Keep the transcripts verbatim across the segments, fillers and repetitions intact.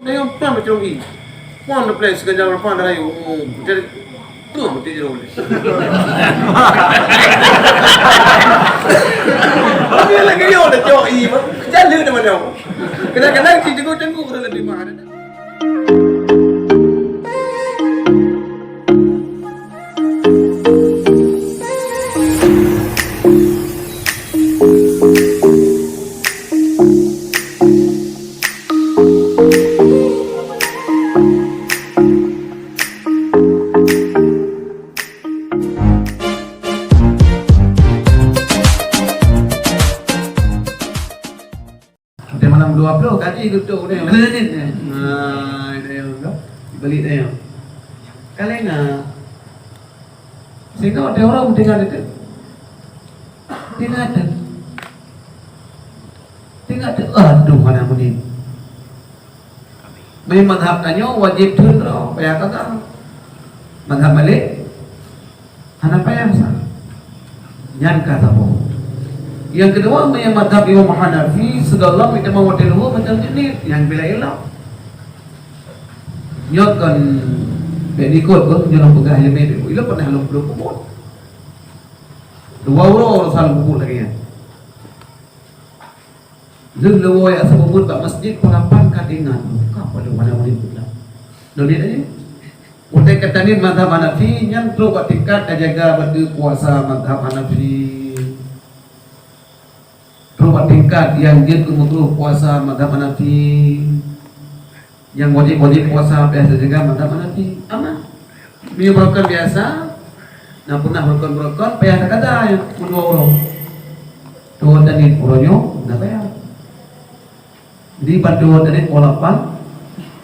Nyoe pan macam ni. Pan le plan segala rupa dah rayu. Jadi, tu mesti jero. Tapi lagi yo dah cok i. Jalan dah mana? Kadang-kadang si cenggu-cenggu dah lebih mahal. Watèe malam dua ploh kaji tutup deh. Nah, itu yang tu. Balik deh. Kalenga. Sehingga watèe ureueng tinggai teuk. Tinggai teuk. Tinggai teuk. Aduh, hana meunin. Meunyoe mazhab tanyoe wajéb theun droe, payah gaga. Mazhab Malik hana payah sa. Nyan ka saboh. Nyang keudua, meunyoe mazhab Imam Hanafi, sigohlom itamong watèe luhur macam jeunit nyang bila ilok. Nyoe kon bèk ikot pun, nyoe peugah ilmu tu. Ilok pernah lôn peuleueh peubuet. Dua uroe urusan peubuet lagèe nyan. Lheueh leuwoe jak seumeubeuet bak masjid, peulapan ka teuingat, ka padub hana murit peugah. Lôn lihat aja. Watèe ka taniet mazhab Hanafi, nyan trok bak tingkat tajaga bateue puasa mazhab Hanafi. Trok bak tingkat nyang jeuet keu makruh puasa mazhab Hanafi. Nyang wajéb-wajéb puasa biasa juga mazhab Hanafi. Aman. Meunyoe beurukon biasa, na peunah beurukon-beurukon, payah takada nyang meudua uroe. Tuwoe taniet uroe nyoe, na payah. Jadi, ban tuwoe taniet uroe lapan,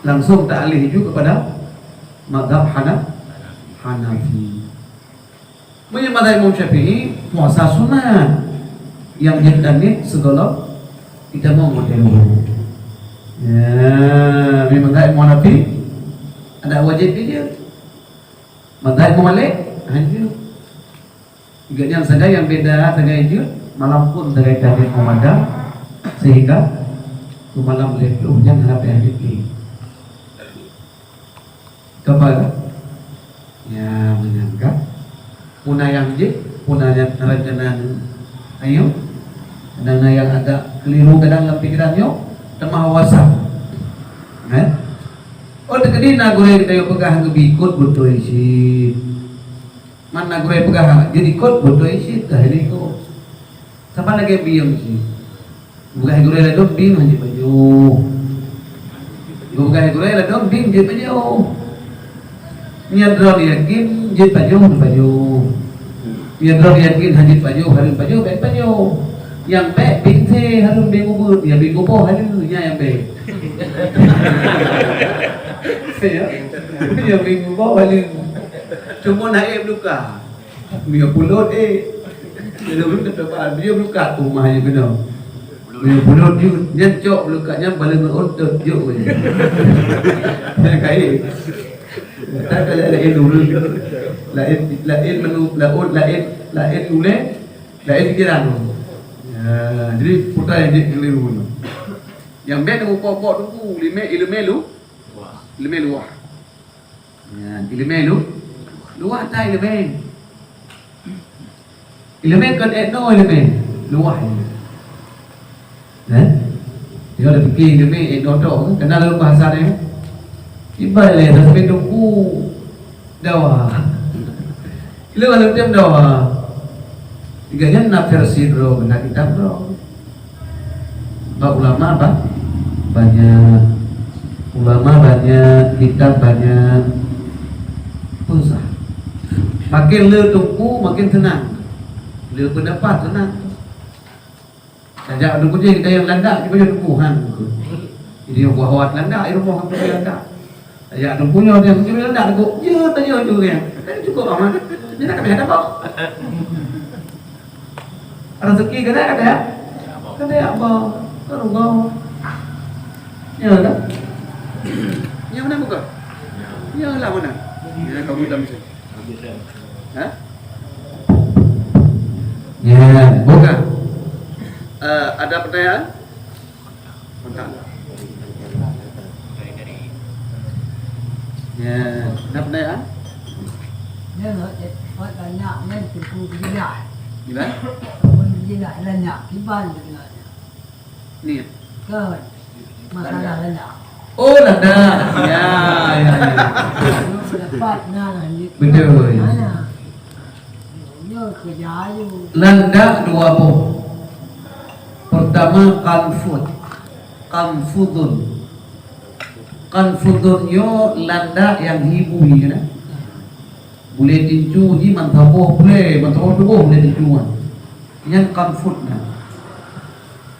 langsung taaléh ju keupada mazhab Hana-, Hanafi. Meunyoe mazhab Imam Syafi'i, puasa sunat nyang jeuet taniet sigohlom itamong watèe luhur. Ya, meunyoe mazhab Imam Hanafi, adak wajéb jeuet. Mazhab Imam Malik, hana jeuet. Juga nyan sagai nyang beda, sagai jeuet, malam pun sagai taniet meumandang, sehingga keu malam lhèe ploh nyan hana payah miké. Kapal? Ya, meunyan ka. Peue na nyang jeuet, peue na nyang rencana, ayo. Kadang na nyang agak keliru kadang lam pikiran nyoe, teuma wasang. Eh? Oh, teukeudi na gurèe geutanyoe peugah geubri ikot beutôi cit. Man na gurèe peugah jeuet ikot beutôi cit, dah ini ikot. Saban lagèe bieng cit. Peugah gurèe ladôm bieng hana jeuet pajoh. Peugah gurèe ladôm bieng jeuet pajoh. Nyan droe yakin jeuet pajoh, pajoh. Nyan droe yakin hana jeuet pajoh, hareuem pajoh, bèk pajoh. Nyang bèk bieng se hareuem bieng ubeut, ya bieng uboh hareuem, nyan nyang bèk. Ya. Ya bieng uboh hareuem. Cuma naék luka. Meunyoe pulot, eh. Dia belum tentu apa. Dia belum kat rumah je kena. Meunyoe pulot je, nyan cok belum kat nyan bala ngon otot jok je. Nyan kain. Tak ada lain dulu. Lain, lain menu, laut, lain, lain uleh, lain pikiran. Ya, jadi putar yang dia keliru. Yang bèk nunggu pokok tunggu, lima, ilmu lu. Ilmu luah. Ya, ileumèe lu, luwah that ileumèe. Ileumèe kon inoe ileumèe, luwah ileumèe. Eh? Nyoe tapike ileumèe inoe tok, kenal lôn bahasa nyoe. Iban lé sabe teungku dawa. Lôn lôn tem dawa. Tiga nyan na versi droe, na kitab droe. Bak ulama ba-, banyak. Ulama banyak, kitab banyak. Peue sah. Makin le teungku, makin seunang. Le pendapat seunang. Tajak teungku jih, kita nyang landak, cuba jih teungku, han. Jadi, buah-buah landak, di rumah teungku landak. Ya, teungku nyoe dia mungkin dak teungku. Ya, tanya tu dia. Kan cukup aman. Dia nak kena apa? Rezeki kena ada ya? Kena ya apa? Terus kau. Ya kan? Yang mana buka? Ya lah mana? Ya, kamu dalam sini. Ha? Ya, buka. Eh, ada pertanyaan? Kontak. Ya, kenapa ya? Nyan hak cepat banyak nyan teungku beujilah. Gimana? Pun beujilah banyak, kiban beujilah. Ni. Kan. Masalah banyak. Oh, landak. Ya, ya, ya. Dapat nah ni. Betul. Mana? Nyoe kerja ayu. Landak dua boh. Pertama, kanfud. Kanfudun. Kanfudun nyoe landak nyang hibui, kan? Bulée tincu jih mantong boh bulée, mantong boh tuboh bulée tincu nyan. Nyan kanfud nyan.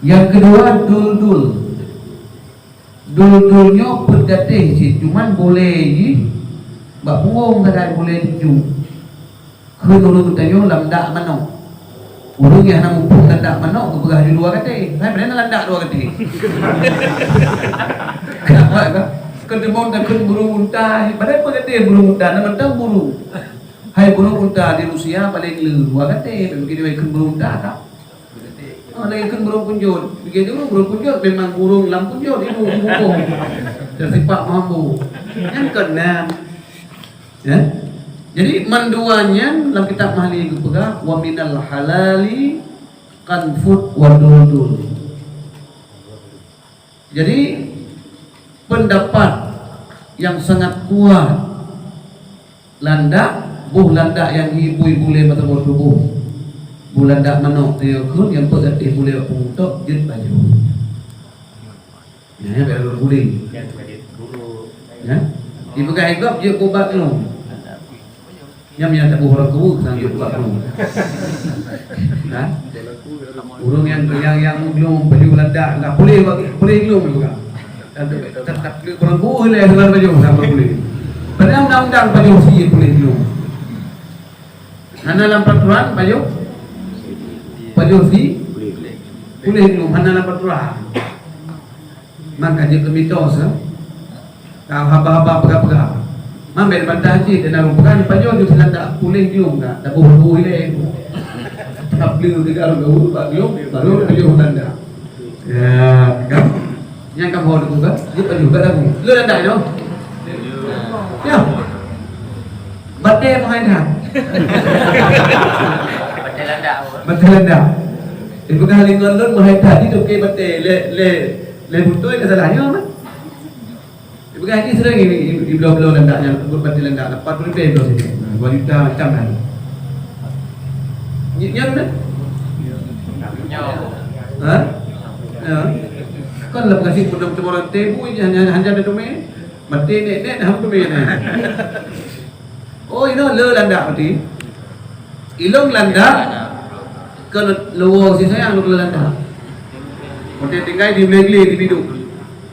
Nyang keudua, duldul. Duldul nyoe peuet gatéh cit, cuman bulée jih bak punggong sagai bulée tincu. Kheun ureuëng tanyoe landak manok. Ureuëng nyang hana muphom landak manok geupeugah jih dua gatéh. Hai, padahai na landak dua gatéh. Kenapa ka? Keuteumon takheun burung unta, padahai peuet gatéh burung unta, na mantong burung. Hai, burung unta di Rusia paleng le dua gatéh, bagi dia kheun burung unta ka. Oh, lagi kheun burung kunjut. Bagi dia burung kunjut memang burung lam kunjut, ibu ibu. Dan sipak mambu. Yang keenam, ya. Jadi mandua nyan lam kitab Mahli geupeugah, "Wa minal halali kanfud wa duldul." Jadi pendapat yang sangat kuat, landak, boh landak nyang hibui bulée mantong boh tuboh. Boh landak manok teuh kheun nyang peuet gatéh bulée bak punggong tok jeuet pajoh. Nyan, nyan bèk lôn guling. Ya. Ipeugah gob jeuet keu ubat lôn. Nyan, nyan taboh ureueng kubu sang jeuet keu ubat lôn. Ha? Ureueng nyang, nyang, nyang glum baju landak, enggak boleh, boleh glum juga. Tapi tak, tak, ureueng kubu lé, ureueng baju sama boleh. Padahal undang-undang baju si boleh glum. Hana lam peraturan baju, baju si boleh glum, hana lam peraturan. Maka jeuet keu mitos, eh. Ka haba-haba peugah-peugah. Mambet bantah cit dan ureueng peugah di pajoh jeuet sinan tak puléh glum ka. Taboh-boh ilée. Tableue tiga ureueng bak glum, baru pajoh tanda. Ya, kan? Nyang kamoe tu kan? Jeuet pajoh kat aku. Lu dah tak tu? Ya. Batée meuhai that. Batée landak. Batée landak. Ipeugah lé ngon lôn meuhai that, jitoke batée lé, lé, lé beutôi ka salah nyoe mah. Ipeugah jih sering i, i, ibloe-bloe landak nyan, buet batée landak, lapan puluh ribèe bloe sigoe. Nah, dua juta macam kan. Nyan, nyan kan? Ha? Ya. Kan lah bekasi peunom teumorante bu, hanya, hanya ada teumé. Batée nek-nek dah teumé nek. Oh, inoe le landak berarti. Ilong landak ke lewo si sayang lu landak. Watèe tinggai di Blegli di Biduk.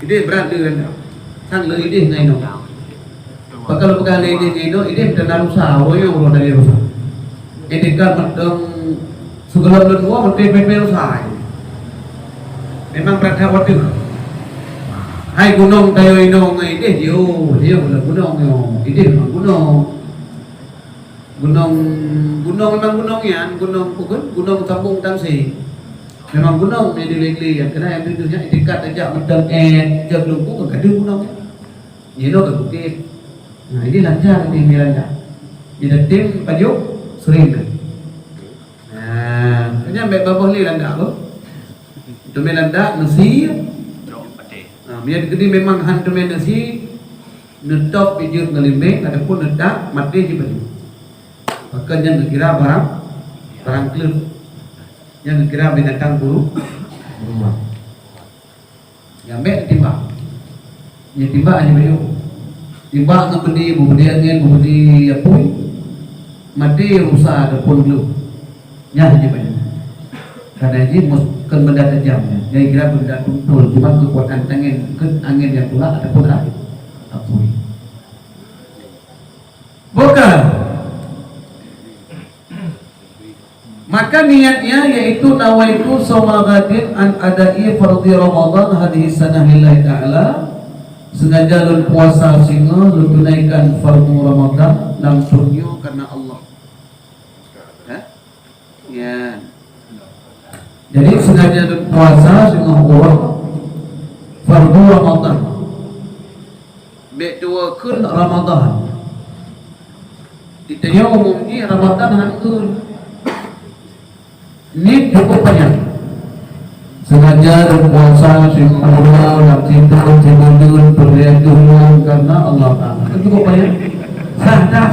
Idéh brat le landak. Sang le idéh ngai no. Pakon peugah le idéh ngai no, idéh teuka rusa, royong roh dari rusa. Idéh ka mantong Sigohlom lôn woe, watèe pèng-pèng rusa. Memang that-that watèe. Hai gunong tayoe inoe ngon idéh, jiôh, jiôh lam gunong nyoe. Idéh memang gunong. Gunong, gunong memang gunong nyan, gunong peue kheun, gunong sambong tamsé. Memang gunong nyang di Blegli nyan, keunan nyang tujoh nyan itingkat tajak mantong èt, jak Lumpur ka deuh gunong nyan. Nyan ka bukét. Nah, idéh lancar idéh nyan lancar. Idéh tem pajoh sering kan. Nah, nyan bèk babah lé landak tu. Teumé landak neusie. Nah, meunyo keudéh memang han teumé neusie, neutôb jeuet ngon limbéng ataupun neutak maté jipajoh. Pakon nyan geukira barang, barang kleuet. Nyan geukira binatang buru, buruan. Nyang bèk timbak. Nyang timbak hana bayeue. Timbak ngon beudi, beudi angèn, beudi apui. Maté rusa ataupun gleh. Nyan hana bayeue. Karena jih mus-, kon benda tajam nyan. Nyang kira benda tumpul, cuma kekuatan angèn, ke angèn nyang tulak ataupun a-, apui. Bukan. Maka niatnya yaitu nawaitu shauma ghadin an ada'i fardhi Ramadan hadhihi sanah lillahi ta'ala. Sengaja lôn puasa singoh lôn tunaikan fardu Ramadan lam thôn nyoe karena Allah. Hah? Ya. Jadi sengaja lôn puasa singoh uroe fardu Ramadan. Bèk tuwo kheun Ramadan. Di tanyoe umum jih Ramadan hana kheun. Niet cukup panyang. Sengaja lôn puasa siuroe lam sithon sibuleuen peureulèe teungoh karena Allah Taala. Kan cukup panyang. Sah dah.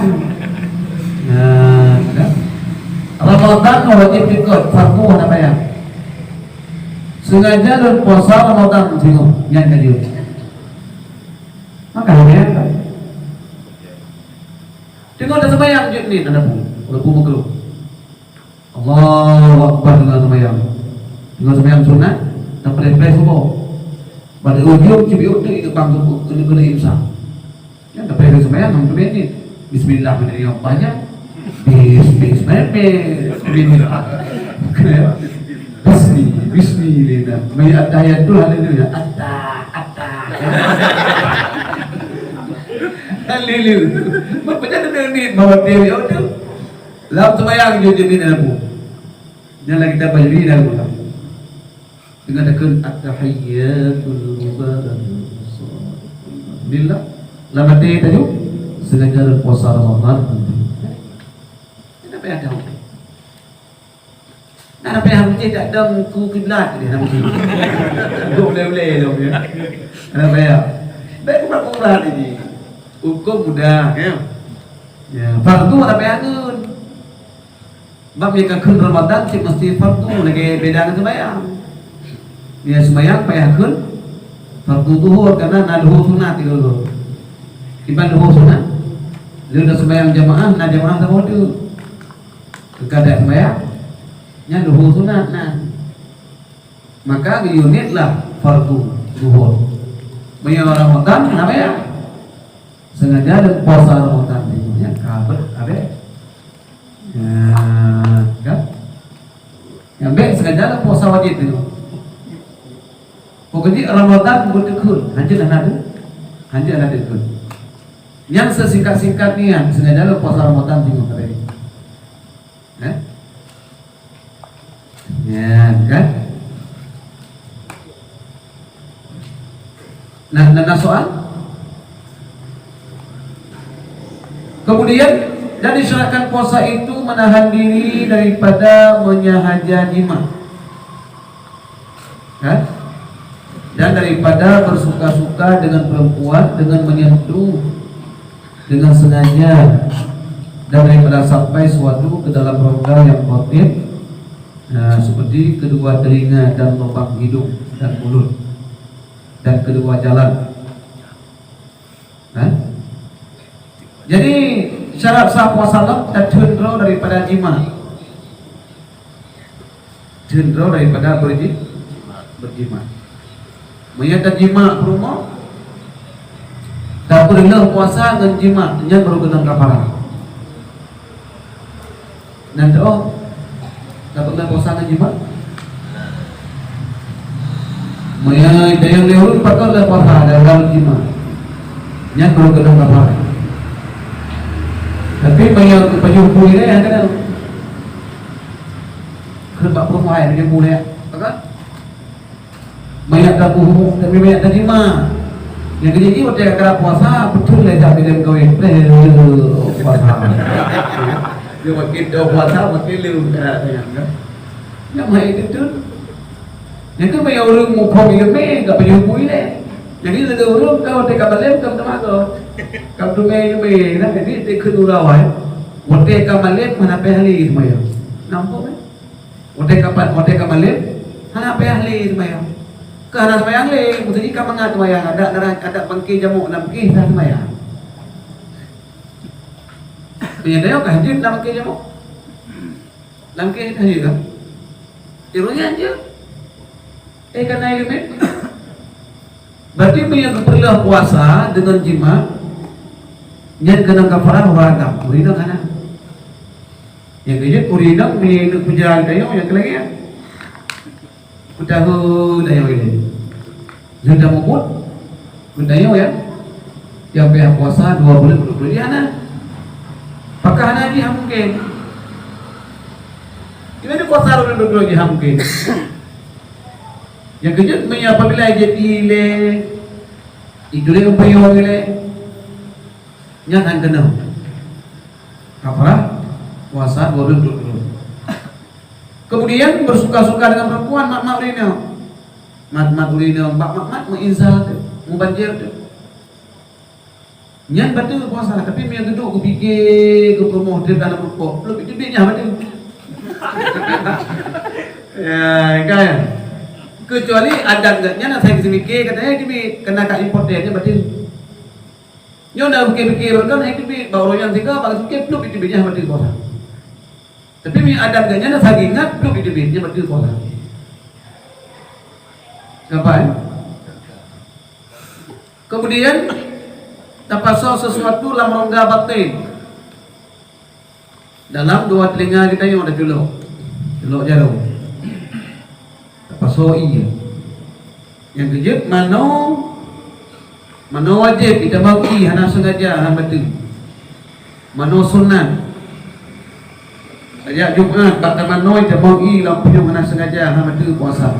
Nah, kan? Ramadan wajib ikot, fardu hana payah. Sengaja lôn puasa Ramadan singoh, nyan ka jeuet. Maka hana payah. Teungoh taseumayang jeuet niet, aneuk muda, walaupun makruh. Allahu Akbar, teungoh seumayang. Teungoh seumayang sunat, tapreh-preh suboh. Bak ujong cibiuk teuk ingat bang keuneuk, keuneuk imsak. Nyan tapreh seumayang, hana teumé niet. Bismillah, banyak. Bis, bis, bis, bis. Bismi, bismi, dia dah. Mai at-tahiyatu, haleluya. Atta, atta. Haleluya. Macam mana niet bawa dia tu? Lam seumayang jeuet niet, aneuk muda. Nyan lagi tambah jeuet niet, aneuk muda. Teungoh takheun at-tahiyyatul mubarakatuh. Alhamdulillah. Lam até tanyoe, sengaja lôn puasa Ramadan. Kenapa ya tahu? Nah, apa yang mesti tak dong ku kiblat dia nak mesti. Dok ulèe-ulèe lom ya. Kenapa ya? Baik bukan umrah ini. Hukum mudah ya. Ya, fardu ada bayangan. Bab nyang ka kheun Ramadan cit meusti fardu, lagèe beda ngon seumayang. Nyang seumayang payah kheun fardu zuhur, karena na luhur sunat di lulus. Kiban luhur sunat, lheuh na seumayang jamaah, na jamaah saboh teuk. Keu kadang seumayang, nyan luhur sunat na. Maka geuyue niet lah fardu zuhur. Meunyoe Ramadan, na payah. Sengaja lôn puasa Ramadan nyoe, nyan ka beuet abéh. Ya, kan? Nyang bèk sengaja lôn puasa wajéb nyoe. Pokok jih Ramadan beuteukheun, hanjeuet hana deuh, hanjeuet hana deuh kheun. Nyang seusikat-sikat niet, sengaja lôn puasa Ramadan nyoe, kata dia. Eh? Ya, kan? Nah, nah, nah, soal. Kemudian, dan disyaratkan puasa itu menahan diri daripada menyahaja jima. Kan? Dan daripada bersuka-suka dengan perempuan dengan menyentuh dengan sengaja dan daripada sampai suatu ke dalam rongga yang batin, nah, seperti kedua telinga dan lubang hidung dan mulut dan kedua jalan. Nah, jadi syarat sah puasa lom tatheun droe daripada jima. Theun droe daripada berji-, berjima. Meunyoe tajima peurumoh, tapeureuloh puasa ngon jima, nyan baru keunong kafarah. Nyan teuh, tapeureuloh puasa ngon jima. Meunyoe tayang lé ureueng pakon lé puasa dan ureueng jima, nyan baru keunong kafarah. Tapi meunyoe pajoh bui lé, hana keunong. Keuneuk bak peurumoh hai meunyoe bui lé, pakon? Banyak tabuh, tapi banyak tajima. Nyang keujieb jih watèe ka puasa, beutôi lé jak bilém kawin. Lé puasa. Dia makin tahu puasa, makin lé cara sayang kan. Nyang mai itu tu. Nyang tu banyak ureueng muphom ileumèe, ka pajoh bui lé. Jadi lé ureueng ka watèe ka balém ka teumagoe. Ka teumèe ileumèe, nah, jadi dikheun ureueng awai. Watèe ka balém mana payah lé seumayang. Nampak kan? Watèe ka pa-, watèe ka malém, hana payah lé seumayang. Keu hana seumayang lé, meusti jih ka mangat seumayang, adat, adat bangké jamok lam kéh sah seumayang. Meunyoe tanyoe ka hanjeuet na bangké jamok. Lam kéh ka hanjeuet kan? Di runyah hanjeuet. Eh, ka na ileumèe. Berarti meunyoe geupeureuloh puasa deungon jima, nyan keunong kafarah ureueng agam, ureueng inong hana. Nyang keujeuet ureueng inong meunyoe neuk peujalan tanyoe nyang keu lagèe nyan. Peutahue tanyoe ilèe. Lheueh tamubuet, keu tanyoe nyan, nyang payah puasa dua buleuen, dua buleuen jih hana. Pakon hana jih, hana mungken. Gimana puasa dua buleuen, dua buleuen jih hana mungken? Nyang keujeuet meunyoe apabila jeuet ilèe, Itu lé upayong ilèe. Nyan han keunoe. Kafarah puasa dua buleuen turot-turot. Kemudian bersuka-suka dengan perempuan, mat-mat ureueng inong. Mat-mat ureueng inong, bak mat-mat meuinzal teuh, mubanjir teuh. Nyan bateue puasa, tapi meunyo geuduek geupike, geupeureumoh treb dalam rukok, plup iteubiet nyan bateue. Ya, kan? Kecuali adat geuh nyan asai geuseumiké, katanya iteubiet, keunan ka impoten nyan bateue. Nyoe na pike-pike barokon hai teubiet, bak uroe nyan sigoe bak sukée plup iteubiet nyan bateue puasa. Tapi meunyo adat geuh nyan asai geuingat plup iteubiet nyan bateue puasa. Nampak, eh? Kemudian tapasoe sesuatu lam rongga batin. Dalam dua telinga geutanyoe taculok, culok jaroe. Tapasoe ié. Nyang keujeuet manoe, manoe wajéb itamong ié hana seungaja hana bateue. Manoe sunat. Tajak Jumat bak tamanoe itamong ié lam punyueng hana seungaja hana bateue puasa.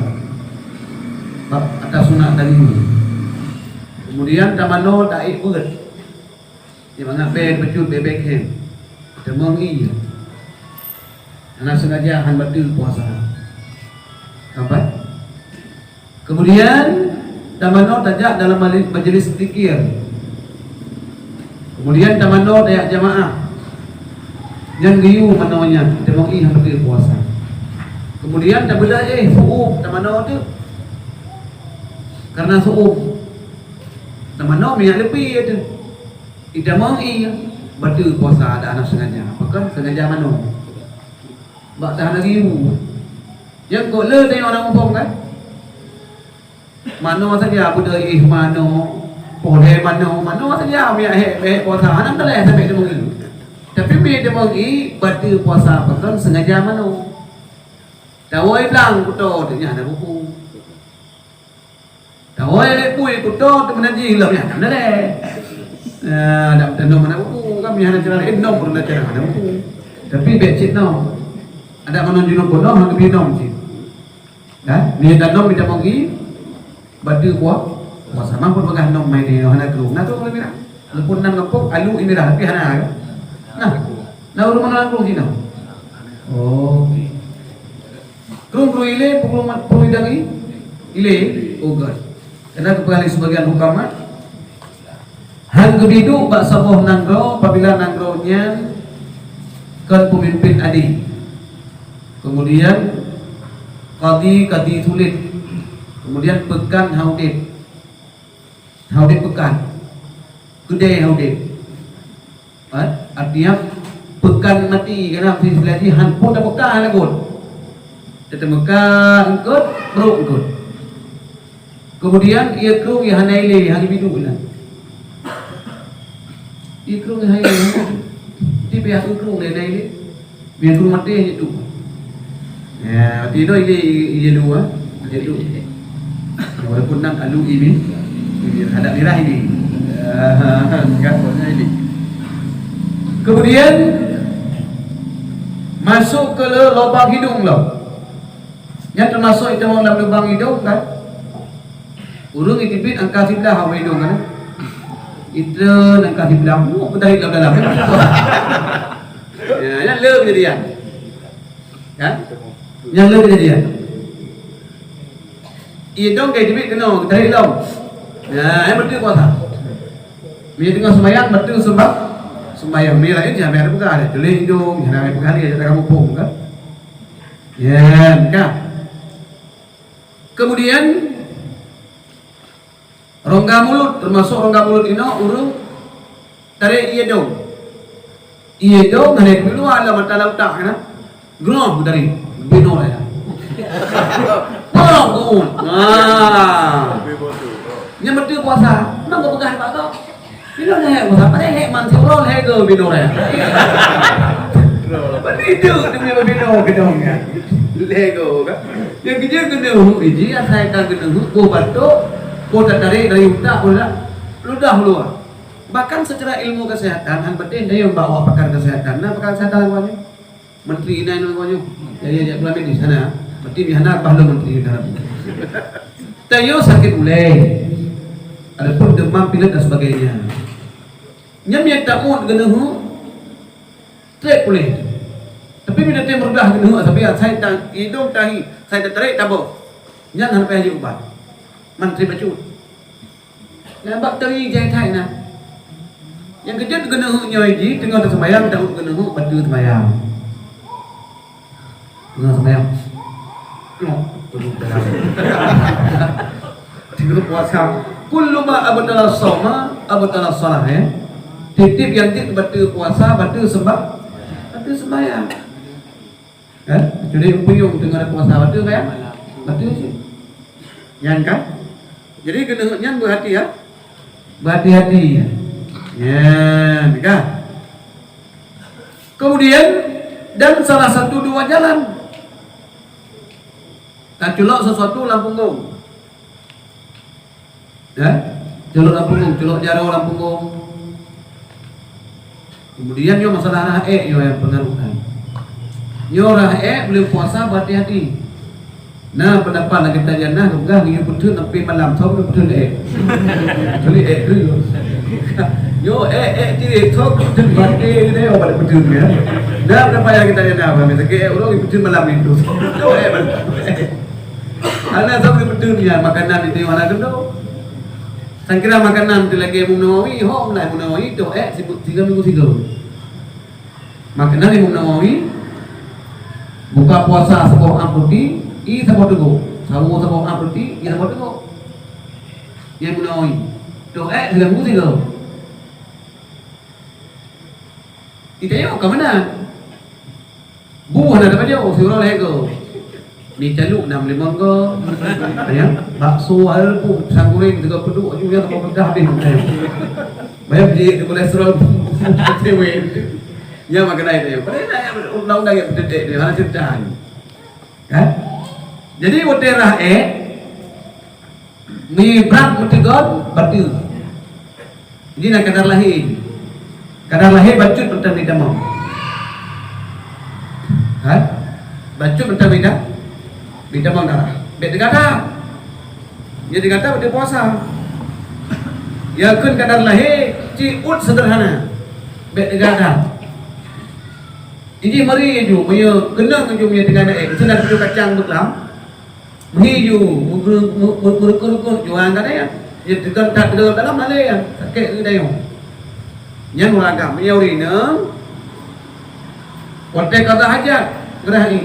Bak ata sunat tadi. Kemudian tamanoe taék beuet. Di mangat bèe bacut bèe Beckham. Tamong ié. Hana seungaja han bateue puasa. Nampak? Kemudian tamanoe tajak dalam majlis, majlis zikir. Kemudian tamanoe tajak jamaah. Nyan geuyue manoe nyan, tamong ié han bateue puasa. Kemudian tabeudôh éh su'ueb tamanoe teuh. Karena su'ueb tamanoe minyak leupie teuh. Itamong ié, bateue puasa adak hana seungaja. Pakon seungaja manoe. Bak tahan lagi ibu. Nyang kok le tengok aneuk muphom kan? Manoe saja beudôh ié manoe, polé manoe, manoe saja minyak hék, hék puasa. Hana teuléh sampai tamong ié. Tapi meunyo tamong ié, bateue puasa pakon seungaja manoe. Tawoe blang kuto teuh nyan hana buku. Tawoe lé bui kuto teuh meunajih lom nyan hana lé. Ah, dak meutanong hana buku, kami hana cara laén nom pun hana cara hana buku. Tapi bèk cit nom. Adak meunan junub pun nom, hana geubri nom cit. Kan? Ni tanom mita mogi, bateue puah, puasa. Mampu peugah nom mai ni, hana kru. Na kru lebih nak. Leupun nan ngepok, alu imirah, tapi hana. Nah, na ureueng mana kru cit nom? Oh. Krueng-krueng ilée, peue krueng mat, krueng idang i-, ilée? Oh, göt. Karena geupeugah lé sebagian ulama, han geubiduek bak saboh nanggroe apabila nanggroe nyan kon peumimpin adé. Kemudian kadi, kadi sulet. Kemudian peukan han udeb. Han udeb peukan. Keudée han udeb. Kan? Artinya, peukan maté, karena istilah jih han pun tapeuka hana got. Teuteumeukah eungkôt, brok eungkôt. Kemudian, ié krueng nyang hana ilée, hana biduek inan. Ié krueng nyang hana ilée, di pihak ié krueng nyang hana ilée. Ié krueng maté hana tu. Ya, berarti itu ilée, ilée dua, ilée dua. Walaupun nan alu ini, ini ada mirah ini. Ya, kan, pokoknya ini. Kemudian, masuk ke le-, lubang hidung lah. Nyan teumasuk itu dalam lubang hidung, kan? Ureueng iteubiet angka siblah awak idong kan. Itreun angka siblah, mu peudahit lam dalam. Ya, nyan le kejadian. Kan? Nyan le kejadian. Idong kai teubiet keunoe, peudahit lom. Ya, nyan beutôi puasa. Bila teungoh sembahyang, beutôi sembah-, sembahyang. Bila laén, jangan ada peugah, ada tuléh idong, jangan ada peugah lagi, ada kamu pun kan. Ya, kan? Kemudian, rongga mulut, termasuk rongga mulut inoe ureueng tarek ié dong. Ié dong hana keuluwa lam mata lam utak, kan? Groh dari binoe ya. Pong, ha. Nyan beutôi puasa. Nang geupeugah bak gob. Binoe lhèe, Ustaz, padahai lhèe man siuroe lhèe go binoe raya. Padahai itu demi binoe gedong ya. Lhèe go kan. Nyang keujeuet keuneuk iji asai ka keuneuk boh batok, boh tatarek dari utak, boh dak ludah luar. Bahkan secara ilmu kesehatan, han penting dayeuh bawa pakar kesehatan. Nah, pakar kesehatan apa ni? Menteri inan ngon nyoe. Ya, ya, ya, pula di sana. Berarti di sana bah lo menteri dah. Tayo sakit ulai. Adapun demam pilek dan sebagainya. Nyan nyang tamuet geuneuheuek, trép puléh. Tapi bila tem reudah geuneuheuek, tapi asai ta idong tahi, sai tatarek taboh. Nyan hana payah jiubat. Man trép bacut. Nyan bak teurijai that na. Nyang keujeuet geuneuheuek nyoe jih teungoh taseumayang, tamuet geuneuheuek bateue seumayang. Teungoh seumayang. Teungoh puasa. Kullu ma abtala shauma abtala shalah, ya. Tiep-tiep nyang jeuet bateue puasa, bateue seumbah, bateue seumayang. Ya, kecuali peuyueng teungoh puasa, bateue seumayang. Bateue sih. Nyan kan? Jadi geuneuheuek nyan beuhati, ya. Beuhati-hati. Ya, kan? Kemudian, dan salah satu dua jalan. Taculok sesuatu lam punggong. Ya? Culok lam punggong, culok jaroe lam punggong. Kemudian nyoe masalah rhah ék nyoe nyang pengaruh kan. Nyoe rhah ék buleuen puasa beuhati-hati. Na pendapat lagèe tajannah geupeugah ngieng peuteun sampai malam, thon peuteun ék. Kecuali ék tu. Nyoe ék, ék ciri thon peuteun baté ni, oh, pada peuteun ya. Na pendapat lagèe tajannah, bang, sakét ék ureueng peuteun malam itu. Nyoe ék, bang. Hana thon peuteun ya, makanan itu hana keunoe. Sangkira makanan tu lagèe Imam Nawawi, ho, mulai Imam Nawawi tu ék sibuk tiga minggu tiga. Makanan Imam Nawawi, buka puasa saboh am ruti, i saboh teugok. Sahur saboh am ruti, i saboh teugok. Imam Nawawi. Toh ék silam sigoe. Ita yuk ka meunan. Bu hana tapajoh, siuroe lhèe goe. Mi caluk nam limong goe. Ya, bakso ada pun pisang goreng tiga peduk aju ya, tak pecah habis. Bayar beli kolesterol. Cewek. Nyan makanan itu. Padahal undang-undang nyang peuteudek dia, hana cerita. Kan? Jadi, watèe rhah ék, mi brat meutegon, bateue. Jadi, na kadar lahé. Kadar lahé bacut mantong mita mong. Ha? Bacut mantong mita, mita mong darah. Bèk teugatal. Jadi gata beuteupue puasa. Ya kheun kadar lahé, cit uet seudeurhana. Bèk teugatal. Jih mari ju, meunyoe keunong ju meunyoe teuga na ék, meusti na tujoh kacang beuklam. Meuhi ju, meureukeuk-rekeuk ju, han gata ya. Ya teuga that teuga dalam malèe ya, sakét geutanyoe. Nyan ureueng agam, meunyoe ureueng inong, watèe qada hajat, geurhah ié.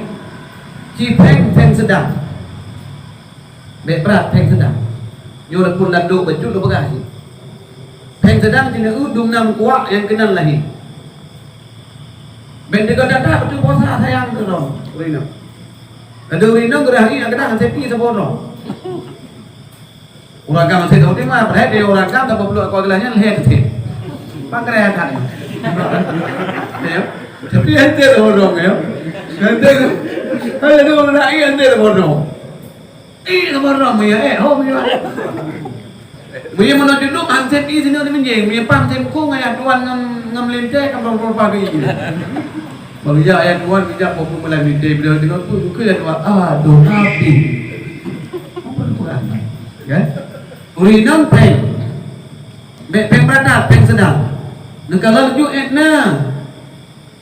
Ci phèng, phèng seudang. Bèk brat, phèng seudang. Nyoe lôn pun landok bacut lôn peugah cit. Phèng seudang ci na eu dum nam kuak nyang keunan lahé. Bèk teuga that-that beutôi puasa sayang keu droe, ureueng inong. Ladôm ureueng inong geurhah ié nyang keunan han sép ié saboh droe. Ureueng agam sép saboh teuma, padahai di ureueng agam saboh ploh ekor geulah nyan lhèe teuh. Pangkreat that. Ya. Tapi han sép saboh droe, ya. Han sép. Hai, ladôm ureueng inong han sép saboh droe. Eh, saboh droe, meunyoe, eh, ho, meunyoe. Meunyoe meunoe juduk, han sép ié sinoe di meunjéng. Meunyoe pah han sép muphom, ayah tuan ngon, ngon meulintèe, kan bang peureumpah keu ié. Bang ija ayah tuan, ija poh peumeulayan meulintèe, bila teuka tu, bukan ayah tuan. Aduh, habéh. Apa tu Quran? Kan? Ureueng inong phèng. Bèk phèng brat that, phèng seudang. Neukalon ju ék na.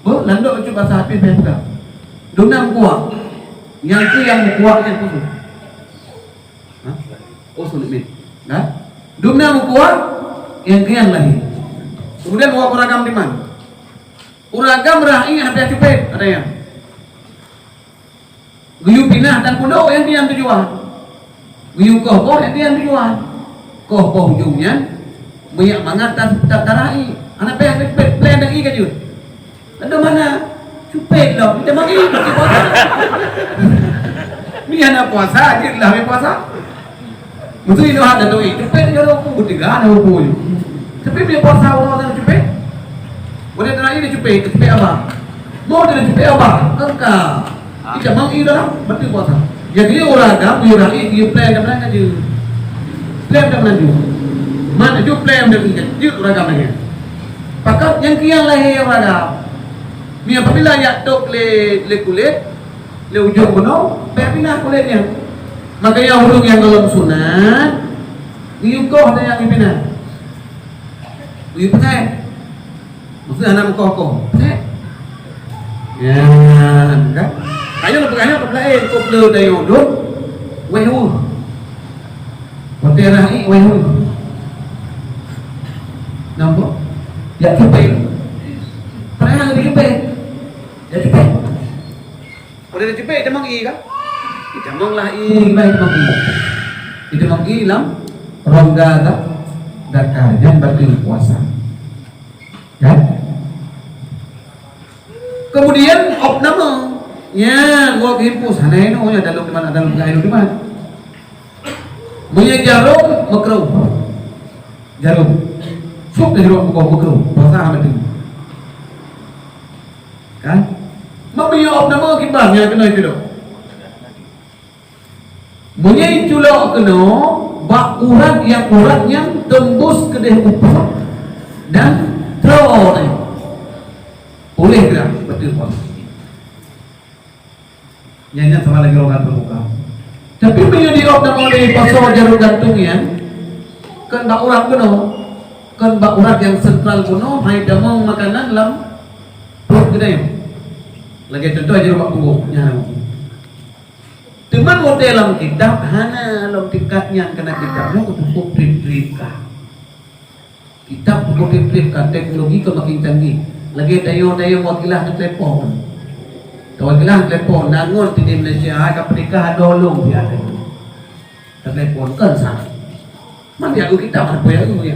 Beuh, landok bacut basah pih bèk peugah. Dum nam kuak. Nyang keu nyang meukuak nyan khusos. Ha? Oh, sulit ni. Dah? Dum nam meukuak, nyang keu nyang lahé. Kemudian, ureueng agam diman. Ureueng agam rhah ié han payah cupet, ada nyang. Geuyue pinah dan pundok nyang keu nyang tujuan. Geuyue koh boh nyang keu nyang tujuan. Koh boh ujong nyan, meunyak mangat ta-, ta-, tarhah ié. Hana payah cupet, pleng dan ié ka jeuet. Ladôm hana, cupet lom, kita mari, kita puasa. Ni hana puasa, jeuet lah, puasa. Meusti inong hana tahu, eh, cupet nyoe ureueng ku, beuteuga na ureueng ku. Tapi bila puasa uroe nyan cupet. Boleh teunaik dia cupet, cupet apa? Mau dia cupet apa? Engka. Kita mang i dalam, beutôi puasa. Jadi ureueng agam, ureueng i, dia plan dan plan aja. Plan dan plan aja. Mana ju plan dan i, jeuet ureueng agam lagèe. Pakat nyang kiang lahé ureueng agam. Ni apabila yak tok lé, lé kulét, lé ujong bunoe, bèk pinah kulét nyan. Makanya ureueng nyang golom sunat, geuyue koh dan nyang geupinah. Geuyue peuthèe. Meusti hana meukoh-koh. Nyan, kan? Tanyoe leupah nyoe ka laén, kok le tanyoe dum wéh ueh. Watèe rhah ié wéh ueh. Nampak? Jak cupet. Padahai hana jicupet. Jak cupet. Watèe jicupet, itamong ié kan? Itamong lah ié, itamong ié. Itamong ié lam rongga da-, dakar, nyan bateue puasa. Kan? Kemudian opname, nyan, geuhimpus, hana inoe nyan, dalam teman, dalam teman. Meunyoe jarom, makruh. Jarom. Sup di jarom buko makruh. Puasa hana teurimong. Kan? Meunyoe opname kiban nyan keunoe keudok. Meunyoe culok keunoe bak urat nyang, urat nyang teumbus keudeh u pruet dan troe nyan, puléh gerak beutôi puasa. Nyan, nyan sama lagèe roh gantung buka. Tapi meunyoe di opname lé pasoe jaroe gantung nyan, kon bak urat keunoe, kon bak urat nyang sentral keunoe, hai tamong makanan lam pruet geutanyoe. Lagèe contoh jaroe bak punggung, nyan hana. Teuma watèe lam kitab hana lom tingkat nyan, karena kitab nyoe cukup trép-trép ka. Kitab cukup trép-trép ka, teknologi ka makin canggih. Lagèe tanyoe-tanyoe wakilah neutelepon. Wakilah neutelepon, na ngon di Malaysia, hai ka peunikah, adoe lôn siat. Telepon kan sa. Man ya kitab, apa ya, ya.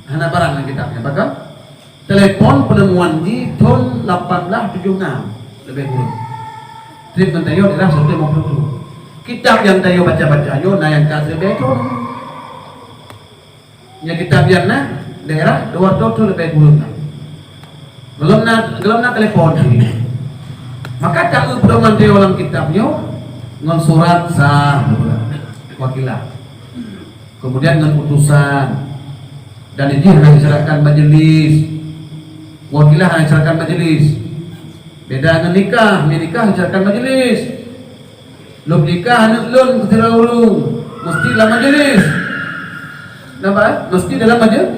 Hana barang lam kitab nyan, pakon? Telepon penemuan jih thon lapan belas tujoh enam, leubeh kurang. Trép ngon tanyoe daerah seratus lima puluh tujoh. Kitab nyang tanyoe baca-baca nyoe na nyang ka siribèe thon. Nyang kitab nyan na daerah dua ratus thon leubeh kurang na. Gohlom na, gohlom na telepon. Maka taeu pedoman tanyoe lam kitab nyoe ngon surat sah, wakilah. Kemudian ngon utusan. Dan jih hana disyaratkan majlis. Wakilah hana disyaratkan majlis. Beda ngon nikah, meunyoe nikah disyaratkan majlis. Lôn nikah aneuk lôn keu sidroe ureueng, meusti lam majlis. Nampak, eh? Meusti dalam maje-,